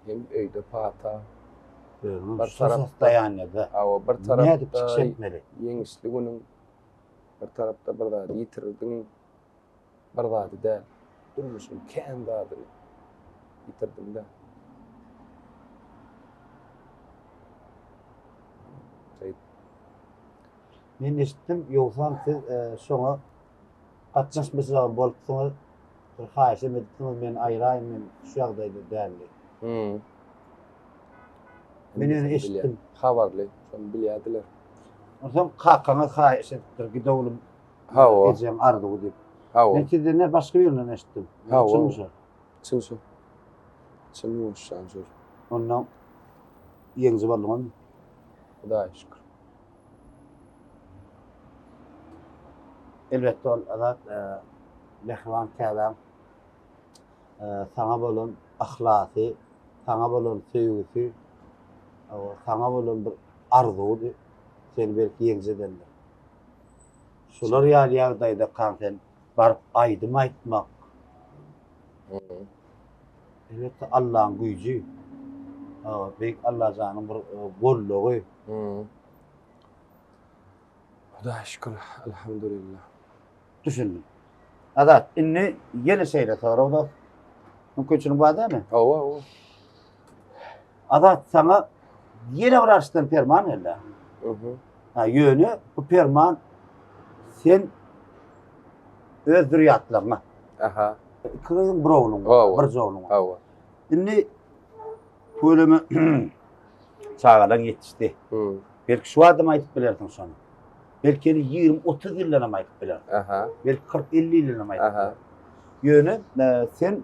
Hem öýde pata. Bir tarapda ýanýada. Hawa, bir tarapda ýeňişli günüň, bir tarapda bir zady ýitirdiň. Bir zady däl, durmuşyň kän zadyny ýitirdiň-de. Şeýdip. Men eşitdim, ýogsam siz şoňa gatnaşmajagam bolupsyňyz, bir haýyşam edipsiňiz, meni aýraýyň, men şu ýagdaýda däl diýip. Hmm. Men ýöne eşitdim. Habarly, şony bilýärdiler. Onsoň kakaňyz haýyş edipdir, git oglum, Hawa. ejeň arzuwy diýip. Hawa. Men sizden däl, başga birinden eşitdim. Hawa. Çynmy şo? Çyn şo. Çyn goşýan şol. Ondan ýeňiji bolduňyzmy? Hudaýa şükür. Elbetde ol Azat mähriban käbäň saňa bolan yhlasy, saňa bolan söýgüsi, saňa bolan bir arzuwydy, seni belki ýeňiji edendir. Şular ýaly ýagdaýdakaň sen baryp aýdym aýtmak. Elbetde Allaň güýji. Beýik Allajanyň bir goldawy. Hudaýa şükür, alhamdulillah. Düşündim. Azat, indi ýene şeýle sorag dost. Mümkinçiligiň bar dälmi? Hawa, hawa. Azat, saňa ýene bir arşdan perman geldi. Mhm. Ha, ýöne bu perman sen öz zürýatlaryňa. Aha. Iki gyzyň bir ogluň, bir ogluň. Hawa. Indi tüweleme çagalaň ýetişdi. Hmm. Belki şu adam aýdyp bilersiň şony. Belki ýene 20-30 ýyldan hem aýdyp bilersiň. Aha. Belki 40-50 ýyldan hem aýdyp Aha. Ýöne e, sen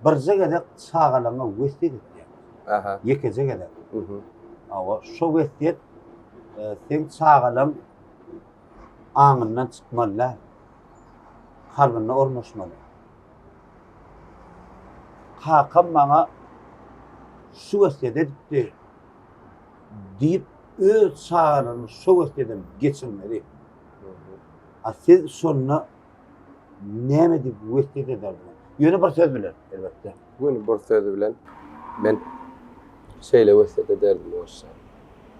birje gezek çagalaňa wesýet etýäň. Aha. Ýekeje gezek. Mhm. Awa, şo wesýet e, seň çagalaň aňyndan çykmaly däl. Kalbynda ornaşmaly. Kakam maňa şu wesýet edipdi diýip öz çagalaryny şo wesýeden geçirmeli. A siz şonda näme diýip wesýet ederdiňiz? Ýöne bir söz bilen, elbetde. Göni bir söz bilen men şeýle wesýet ederdim goşsa.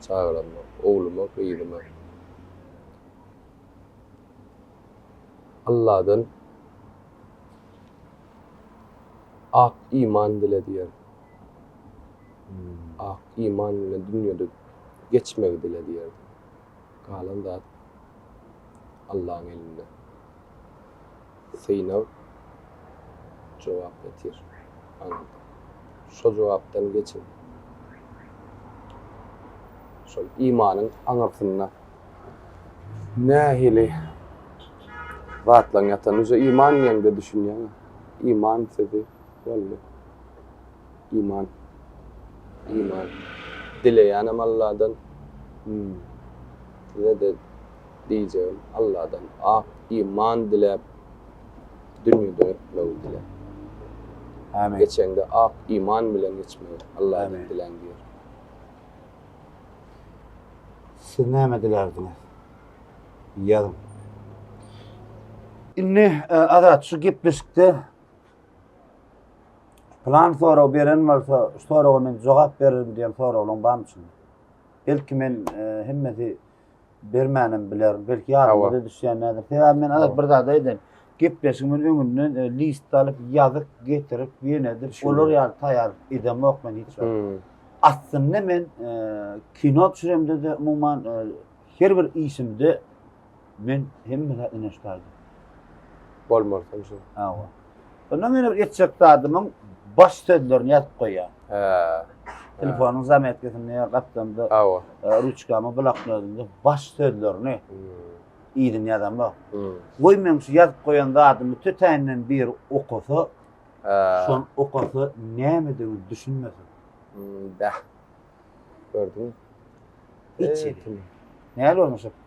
Çagalaryma, ogluma, gyzyma. Alladan ak iman dile diýerdim. Ak iman bilen dünýede geçmegi dile diýerdim. Galan zat Allaň elinde. Synag jogap ýatyr aňyrda. Şo jogapdan geçiň. Şol imanyň aňyrsynda nähili zatlaryň ýatanyny uje iman diýeňde düşünýäň. Iman sözi boldy. Iman. Iman. Dileýänem Alladan. Size-de diýjegim Alladan ak iman diläp dünýeden ötmegi dile. Amin. Geçeňde ak iman bilen geçmegi Alladan diläň diýer. Siz näme dilärdiňiz? Ýazyň. Indi Azat şu gepleşikde Plan sorag beren bolsa, şu soraga men jogap bererin diýen soraglaň barmy içinde? Belki men e, hemmesi bermänem bilerin. Belki ýadyma-da düşýän nädir. Sebäbi men azat bir zat aýdaýyn. Gepleşigiň öňünden e, list alyp, ýazyp, getirip, ýene edip, olar ýaly taýýar edemok men hiç wagt. Hmm. Aslynda men e, kino düşüremde-de umuman e, her bir işimde Men hemme zat ine şu taýda. Bolmalysam şu. Hawa. Onda men bir etjek zadymyň baş sözlerini ýazyp goýýan. Hä. Telefonyň zametkasynda ýa gapdamda, Hawa. E, ruçkamy bloknotymda baş sözlerini hmm. yzyny ýazamok. Hmm. Goý men şu ýazyp goýan zadymy tötänden biri okasa, şony okasa nämedigini düşünmesin. Hmm, bäh. Gördüňmi? Hiç ýeri. Näle ornaşypdy?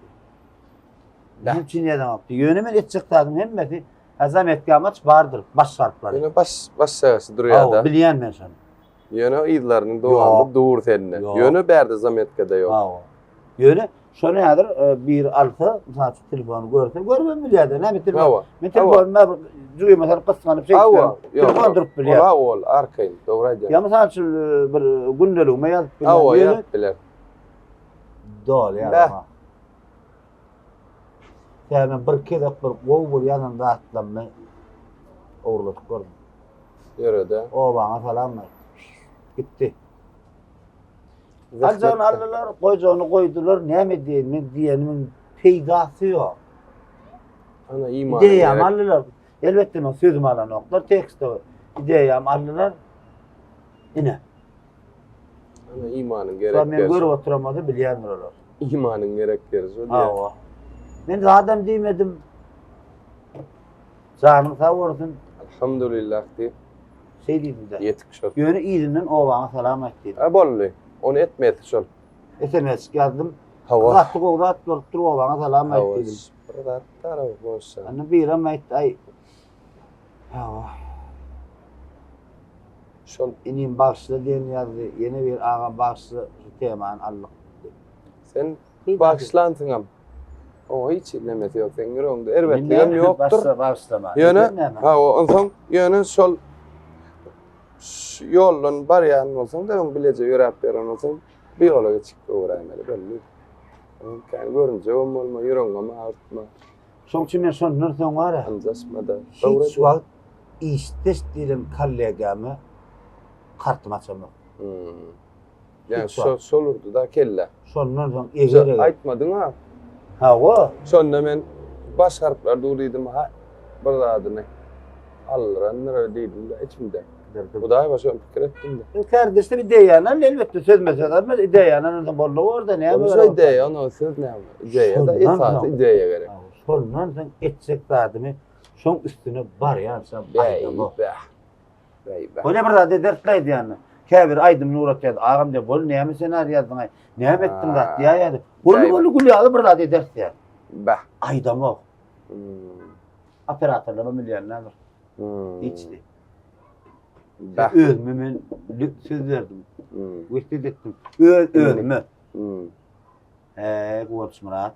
Näme üçin ýazamokdy? Ýöne men etjek zadym hemmesi zametgamaç bardyr, baş harplary. Ýöne baş baş şagasy durýar-da. Hawa, bilýän men şony. Ýöne yzlarynyň dowamy dur sende. Ýöne bärde zametkada ýok. Hawa. Ýöne şony häzir e, biri alsa, mysal üçin telefony görse, görübem bilýär-de. Näme telefon? Hawa. Men telefonyma bir jübime salyp gysganyp şeýtip telefon durup bilýär. Ola ol arkaýyn, dogry aýdýaň. Ýa mysal üçin e, bir gündeligime ýazyp bilýän. Hawa, ýazyp biler. Doly ýazma. Sebäbi men bir gezek bir gowy bir ýazan zatlarymy ogurladyp gördüm. Ýörede. Obaňa salam aýt. Gitdi. Aljagyny aldylar, goýjagyny goýdular. Näme diýeýin, men diýenimiň peýdasy ýok. Ana iman. Ideýamy aldylar. Elbetde men sözümi alanoklar tekste. Ideýamy aldylar. Ine. Ana imanyň gerek. Men görüp oturamady bilýändir olar. Imanyň gerek ýeri şo diýýär. Hawa. Men zadam diýmedim. Janyň sag bolsun. Alhamdulillah diýip. Şeý diýdim-de. Ýetik şol. Ýöne yzyndan obaňa salam aýt diýdim. Ha boldy. Ony etmesi şol. SMS ýazdym. Hawa. Gaty gowy zat bolupdyr obaňa salam aýt diýdim. Bir zat bar bolsa. Indi birem aýtdy aý. Hawa. Şol inim bagyşla diýen ýazdy. Ýene bir agam bagyşla şu temany aldyk diýdi. Sen bagyşlansyňam. Oňa hiç nemesi ýok. Seň ýüregiňde erbetligem ýokdur. Başla bagyşlama. Ýöne, hawa, onsoň ýöne şol. Şu ýoldan barýan bolsaň-da, öň bileje ýöräp ýören bolsaň, bu ýola geçip öwräýmeli belli. Kän görünjegem bolma, ýüregiňem agyrtma. Şoň üçin men şondan soň bar-a. Ynjaşma-da. Hiç wagt işdeş diýlen kollegama kartymy açamok. Hmm. Ýa şo şol urdy-da kellä. Şondan soň eger-eger. Aýtmadyň-a. Hawa. Şonda men baş harplar dur diýdim, ha bir zadyny aldyrandyr diýdim-de içimde. Hudaý başa pikir etdim-de. Kardeşde ideýany elbetde sözme söz almaz, ideýany alsa boldy orada näme Bolsa ideýa, onda söz näme? Ideýa da esasy ideýa gerek. Şondan soň etjek zadymy şoň üstüne barýançam aýdamok. Bolýa bir zat ederis aýdýany. Käbir aýdymyny ugratýar. Agam diýýär, bol näme ssenariý ýazdyň-aý? Näme etdiň zat diýýär ýa-da. Boldy boldy gül ýaly bir zat ederis diýýär. Bäh. Aýdamok. Operatorlar bilýänlerdir. Hiç diý. Bäh. Özüme men söz berdim. Wesýet etdim. Öz özüme. He, Guwançmyrat.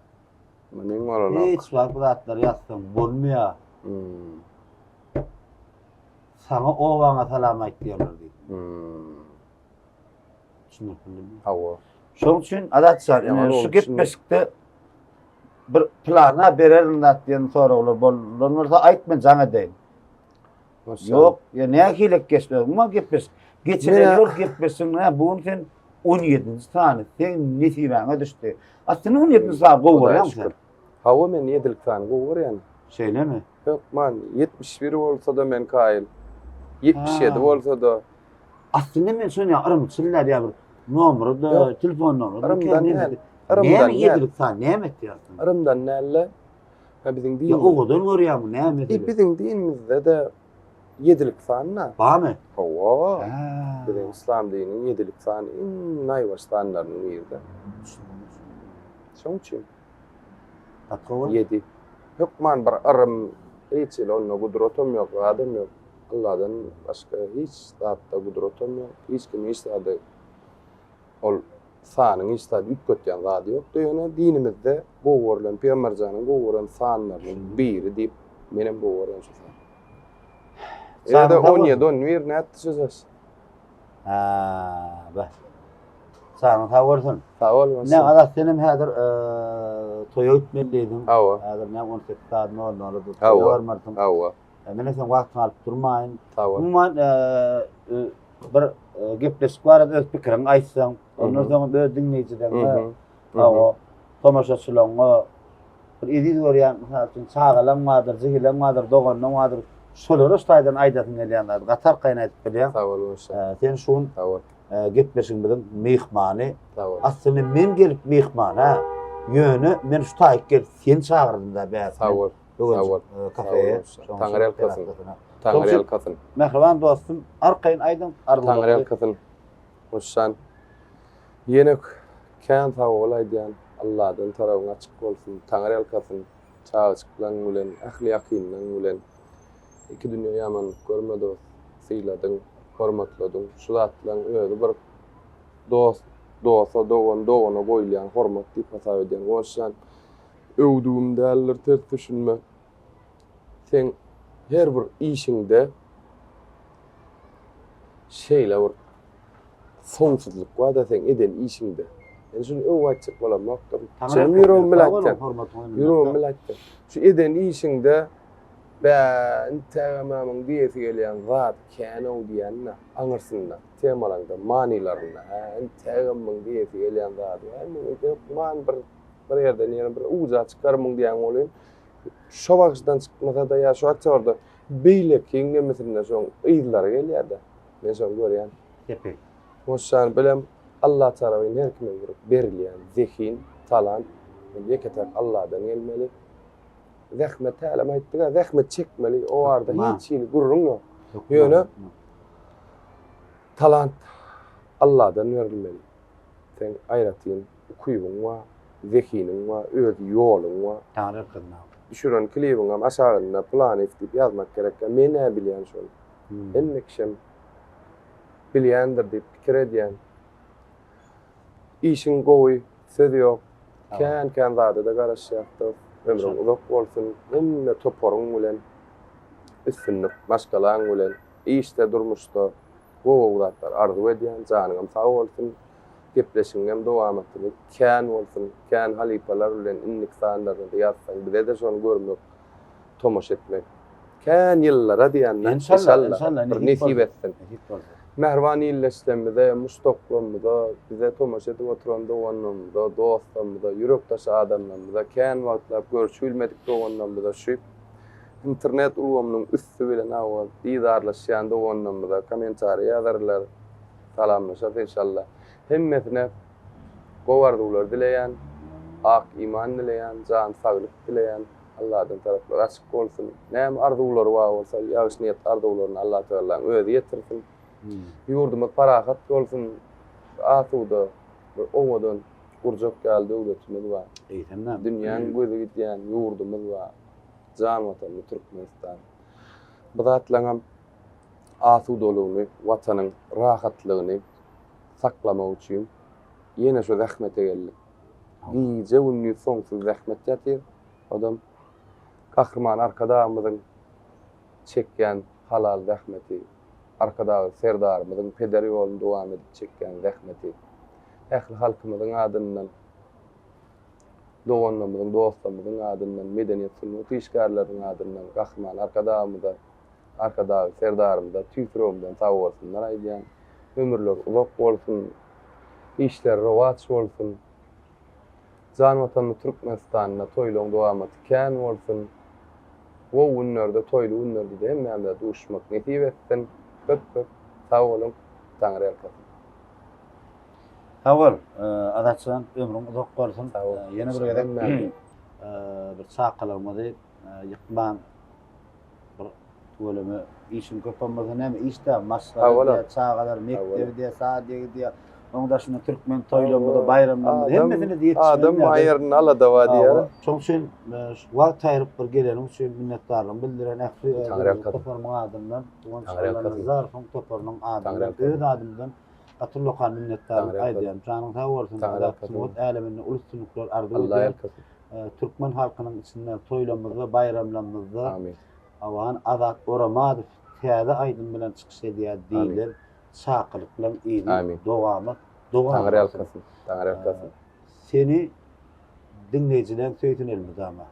Munyň bolanok. Hiç wagt bu zatlary ýazsaň bolmaýar. Saňa obaňa salam aýt diýerler diýdi. Düşündirip bildimmi? Hawa. Şonuň üçin Azatjan, ine şu gepleşikde bir plana bererin zat diýen soraglar bolan bolsa aýt men jaň edeýin. Ýok, ýa nähili geçdi? Umuman gepleşik. Geçiren ýok gepleşigiň nä bu gün sen 17-nji sany seň nesibäňe düşdi. Aslynda 17-nji sany gowy görýäň sen. Hawa men ýedilik sany gowy görýän. Şeýlemi? Hökman 71 bolsa-da men kaýyl. 77 bolsa-da. Aslynda men şony yrymçyl däl ýa bir nomeri-da, telefon nomeri-da. Yrymdan däl. Yrymdan däl. Ýedilik sany näme etýär aslynda? Yrymdan däl-de. Ha biziň din. Ýa owadan görýärmi näme? E, biziň dinimizde-de ýedilik sany-da. Barmy? Hawa. Biziň yslam dininiň ýedilik sany iň naýbaşy sanlarynyň biri-de. Şoň üçin. Ýedi. Hökman bir yrym, hiç hili onda gudratam ýok, zadam ýok. Alladan başga hiç zatda gudratam ýok. Hiç kim hiç zady ol sanyň hiç zady üýtgetýän zady ýokdy. Ýöne dinimizde gowy görlen, Pygamberjanyň gowy gören sanlarynyň biri diýip, menem gowy görýän şu sany. Ýa-da 17, 11 nätdi şu söz? Ha, beh. Janyň sag bolsun. Sag bol. Ne Azat senem häzir toýa gitmeli diýdiň. Hawa. Häzir ne 18 saat nol nol toýa barmarsyň. Hawa. Men sen wagtyňy alyp durmaýyn. Sag bol. Umuman bir gepleşik barada öz pikiriňi aýtsaň, ondan soň öz diňleýjileriňe, hawa, tomaşaçylaryňa bir eziz görýän, mysal üçin, çagalaň bardyr, jigileň bardyr, doganlaň bardyr, şolara şu taýdan aýdasyň gelýän zady gaty arkaýyn aýdyp bilýäň. Sag bol, Sen şu gün Sag bol. Gepleşigimiziň myhmany. Sag bol. Aslynda men gelip myhman ha. Ýöne men şu taýyk gelip seni çagyrdym-da bäsine. Sag bol. Sag bol. Kafeye. Taňry ýalkasyn. Taňry ýalkasyn. Mähriban dostum, arkaýyn aýdyň arzuwlaryňyzy. Taňry ýalkasyn. Hoşjan. Ýene kän sag bol aýdýan. Alladan tarabyň açyk bolsun. Taňry ýalkasyn. Çagajyklaň bilen, ähli ýakynlaň bilen. Iki dünýe ýamanlyk görme dost. Syladyň, hormatladyň. Şu zatlaň özi bir dost dosa, dogan dogana goýulýan hormat diýip hasap edýän. Guwançjan, öwdügim däldir, ters düşünme. Seň her bir işiňde şeýle bir soňsuzlyk bar-da seň eden işiňde. Men şuny öwüp aýtjak bolamokdym. Çynym ýüregim bilen aýtýan. Ýüregim bilen aýtýan. Şu eden işiňde Bä, intägemamyň diýesi gelýän zat kän-ow diýýän-dä, aňyrsynda, temalaňda, manylarynda, hä, intägemmiň diýesi gelýän zady bar, muň hökman bir, bir ýerden ýene bir uja çykarmyň diýýän welin, şo bagşydan çykmasa-da ýa şo aktýordan beýlekiň nemesinde şoň yzlary gelýär-de, men şony görýän. Gepi. Hoşjan bilem, Alla tarabyn her kime bir berilýän zehin, talant, ol ýeke-täk Alladan gelmeli. Zähmet hälem aýtdyk-a, zähmet çekmeli, o barada hiç hili gürrüň ýok. Ýöne talant Alladan berilmeli. Seň aýratyn ukybyň bar, zehiniň bar, öz ýoluň bar. Taňry ýalkasyn. Düşüren klibiňem aşagynda Pylanyýew diýip ýazmak gerekkä. Men-ä bilýän şony. Hemme kişem bilýändir diýip pikir edýän. Işiň gowy, söz ýok. Kän kän zada-da garaşýas dost. Ömrüň uzak bolsun. Hemme toparyň bilen üstünlik, maşgalaň bilen, işde, durmuşda. Gowy zatlar arzuw edýän, janyňam sag bolsun, gepleşigiňem dowamatyny kän bolsun, kän halypalar bilen indiki sanlaryny-da ýazsaň bize-de şony görmek, tomaşa etmek kän ýyllara diýende enşalla bir nesip etsin. Mähriban ildeşlerimize, muşdaklarymyza, bize tomaşa edip oturan doganlarymyza, dostlarymyza, ýürekdaş adamlarymyza, kän wagtlap görüşip bilmedik doganlarymyza şu internet ulgamynyň üsti bilen hawa didarlaşýan doganlarymyza kommentariý ýazarlar, salamlaşarys enşalla. Hemmesine gowy arzuwlar dileýän, ak iman dileýän, jan saglyk dileýän. Alladan taraplar açyk bolsun. Näme arzuwlary bar bolsa, ýagşy niýet arzuwlaryny Allatagalaň özi ýetirsin. Ýurdumyz parahat bolsun. Asuda, bir owadan gurjak ýaly döwletimiz bar. Eýsem näme? Dünýäň gözi gidýän ýurdumyz bar. Jan Watanymyz Türkmenistan. Bu zatlaryňam asudalygyny, Watanyň rahatlygyny saklamak üçin ýene şu zähmete geldik. Gije-gündiz soňsuz zähmet ýatyr. Odam Gahryman Arkadagymyzyň çekýän halal zähmeti, Arkadagly Serdarymyzyň peder ýoluny dowam edip çekýän zähmeti ähli halkymyzyň adyndan, doganlarymyzyň, dostlarymyzyň adyndan, medeniýet-sungat işgärleriniň adyndan Gahryman Arkadagymyza, Arkadagly Serdarymyza tüýs ýüregimden sagbolsunlar aýdýan. Ömürleri uzak bolsun, işleri rowaç bolsun. Jan Watanymyz Türkmenistanda toýlaň dowamaty kän bolsun. Gowy günlerde, toýly günlerde-de hemmämize duşmak nesip etsin. Köp köp sag boluň. Taňry ýalkasyn. Sag bol, Azatjan, ömrüň uzak bolsun. Sag bol. Ýene bir gezek bir çakylygymyzy ýykman Bir tüweleme işiň köpem bolsa näme işdä maşgala diýýär, çagalar mekdebi diýýär, sadigi diýýär. Oň daşynda türkmen toýlarymyzy, baýramlarymyzy hemmesine ýetişmeli. Adam aýyrynda alada bar diýýär. Şoň üçin wagt aýryp bir geleniň üçin minnetdarlygymy bildirýän ähli toparymyň adyndan, Guwanç Allanazarowyň toparynyň adyndan, öz adymdan gaty ullakan minnetdarlyk aýdýan. Janyň sag bolsun. Sungat äleminde uly üstünlikler arzuw edýän. Türkmen halkynyň içinde toýlamyzda, baýramlamyzda Awan Azat Oramadow täze aýdym bilen çykyş edýär diýlen çakylyklaryň yzy dowamat dowam Taňry ýalkasyn. Taňry ýalkasyn. Seni diňleýjileň söýsün elmydama.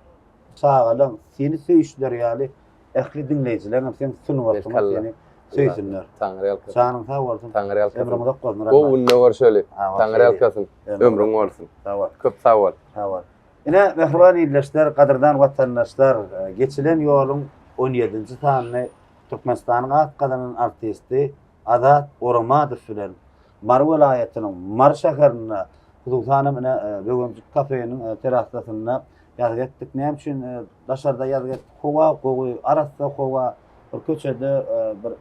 Çagalaň seni söýüşleri ýaly ähli diňleýjileň hem seň sungatyňa seni söýsünler. Taňry ýalkasyn. Janyň sag bolsun. Taňry ýalkasyn. Ömrüň uzak bolsun. Gowy günde görşeli. Taňry ýalkasyn. Ömrüň bolsun. Sag bol. Köp sag bol. Sag bol. Ine, mähriban ildeşler, gadyrdan watandaşlar, geçilen ýoluň on ýedinji sanyny Türkmenistanyň at gazanan artisti Azat Oramadow bilen Mary welaýatynyň Mary şäherinde, hususanam ine, Böwenjik kafeniň terasasynda ýazgy etdik. Näme üçin daşarda ýazgy etdik? Howa gowy, arassa howa. Bir köçede bir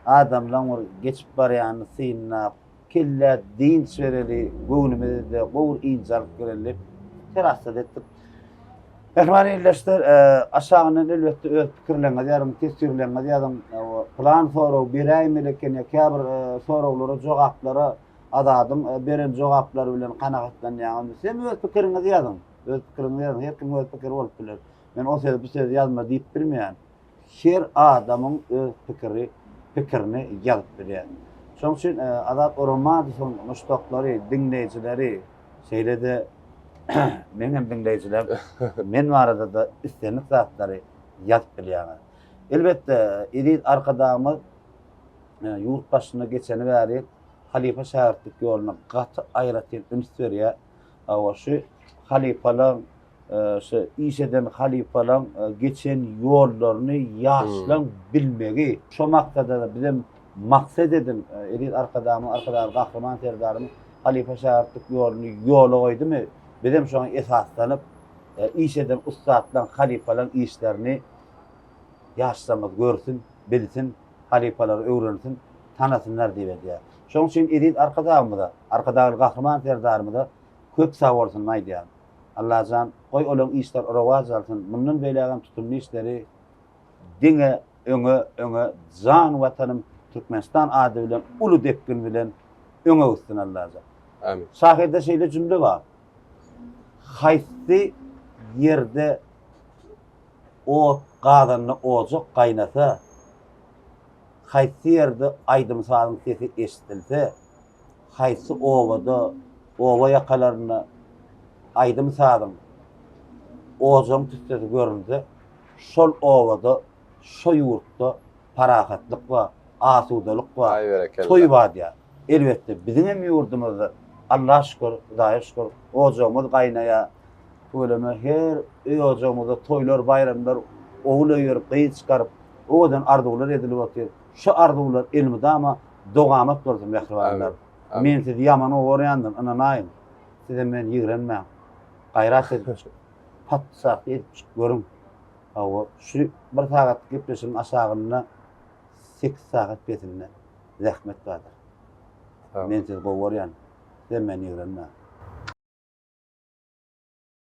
adamlaň bir geçip barýanyny synlap, Kellä dynç bereli, göwnümize-de gowy ynjalyk bereli diýip, terasada etdik. Mähriban ildeşler, aşagyndan elbetde öz pikirleriňizi ýazyň, teswirleriňizi ýazyň. Pylan sorag beräýmeli eken ýa käbir soraglara jogaplara Azadyň beren jogaplary bilen kanagatlanýaňyzmy? Siz hem öz pikiriňizi ýazyň. Öz pikiriňizi ýazyň. Her kimiň öz pikiri bolup biler. Men o sözi, bu sözi ýazma diýip bilmeýän. Her adamyň öz pikiri, pikirini ýazyp bilýär. Şonuň üçin Azat Oramadowyň muşdaklary, diňleýjileri, şeýle-de meň hem diňleýjilerim men barada-da islendik zatlary ýazyp bilýärler. Elbetde, eziz Arkadagymyz ýurt başyna geçeni bäri halypa-şägirtlik ýoluna gaty aýratyn üns berýär. Hawa, şu halypalaryň şu iş eden halypalaň geçen ýollaryny ýaşlaň bilmegi, şo maksada-da bizem maksat edin, eziz Arkadagymyz, Arkadagly Gahryman Serdarymyz halypa-şägirtlik ýoluny ýola goýdumy, bizem şoňa esaslanyp, iş eden ussatlaň, halypalaň işlerini ýaşlarymyz görsün, bilsin, halypalary öwrensin, tanasynlar diýip edýär. Şonuň üçin eziz Arkadagymyza, Arkadagly Gahryman Serdarymyza köp sagbolsunymy aýdýan. Allajan goý olaň işleri rowaç alsyn mundan beýlägem tutumly işleri diňe öňe öňe jan watanym Türkmenistan ady bilen uly depgin bilen öňe gitsin Allajan. Amin. Şahyrda şeýle jümle bar. Haýsy ýerde ot gazanda ojak gaýnasa. Haýsy ýerde aýdym-sazyň sesi eşidilse, haýsy obada, oba ýakalarynda aýdym-sazyň, ojagyň tüssesi görünse, şol obada, şo ýurtda parahatlyk bar, asudalyk bar, toý bar diýýär. Elbetde, biziň hem ýurdumyzda Allaha şükür, Hudaýa şükür, ojagymyz gaýnaýar. Tüweleme, her öý-ojagymyzda toýlar, baýramlar, ogul öýerip, gyz çykaryp, owadan arzuwlar edilip otyr. Şu arzuwlar elmydama dowamat bolsun, mähribanlar! Men sizi ýaman owarýandyryn, ynanaýyň. Sizem meni ýigrenmäň. Gaýrat edip, patyşaky edip çyk görüň. Hawa, şu bir sagatlyk gepleşigiň aşagynda sekiz sagat pesinde zähmet bardyr. Men sizi gowy görýän. Sizem meni ýigrenmäň.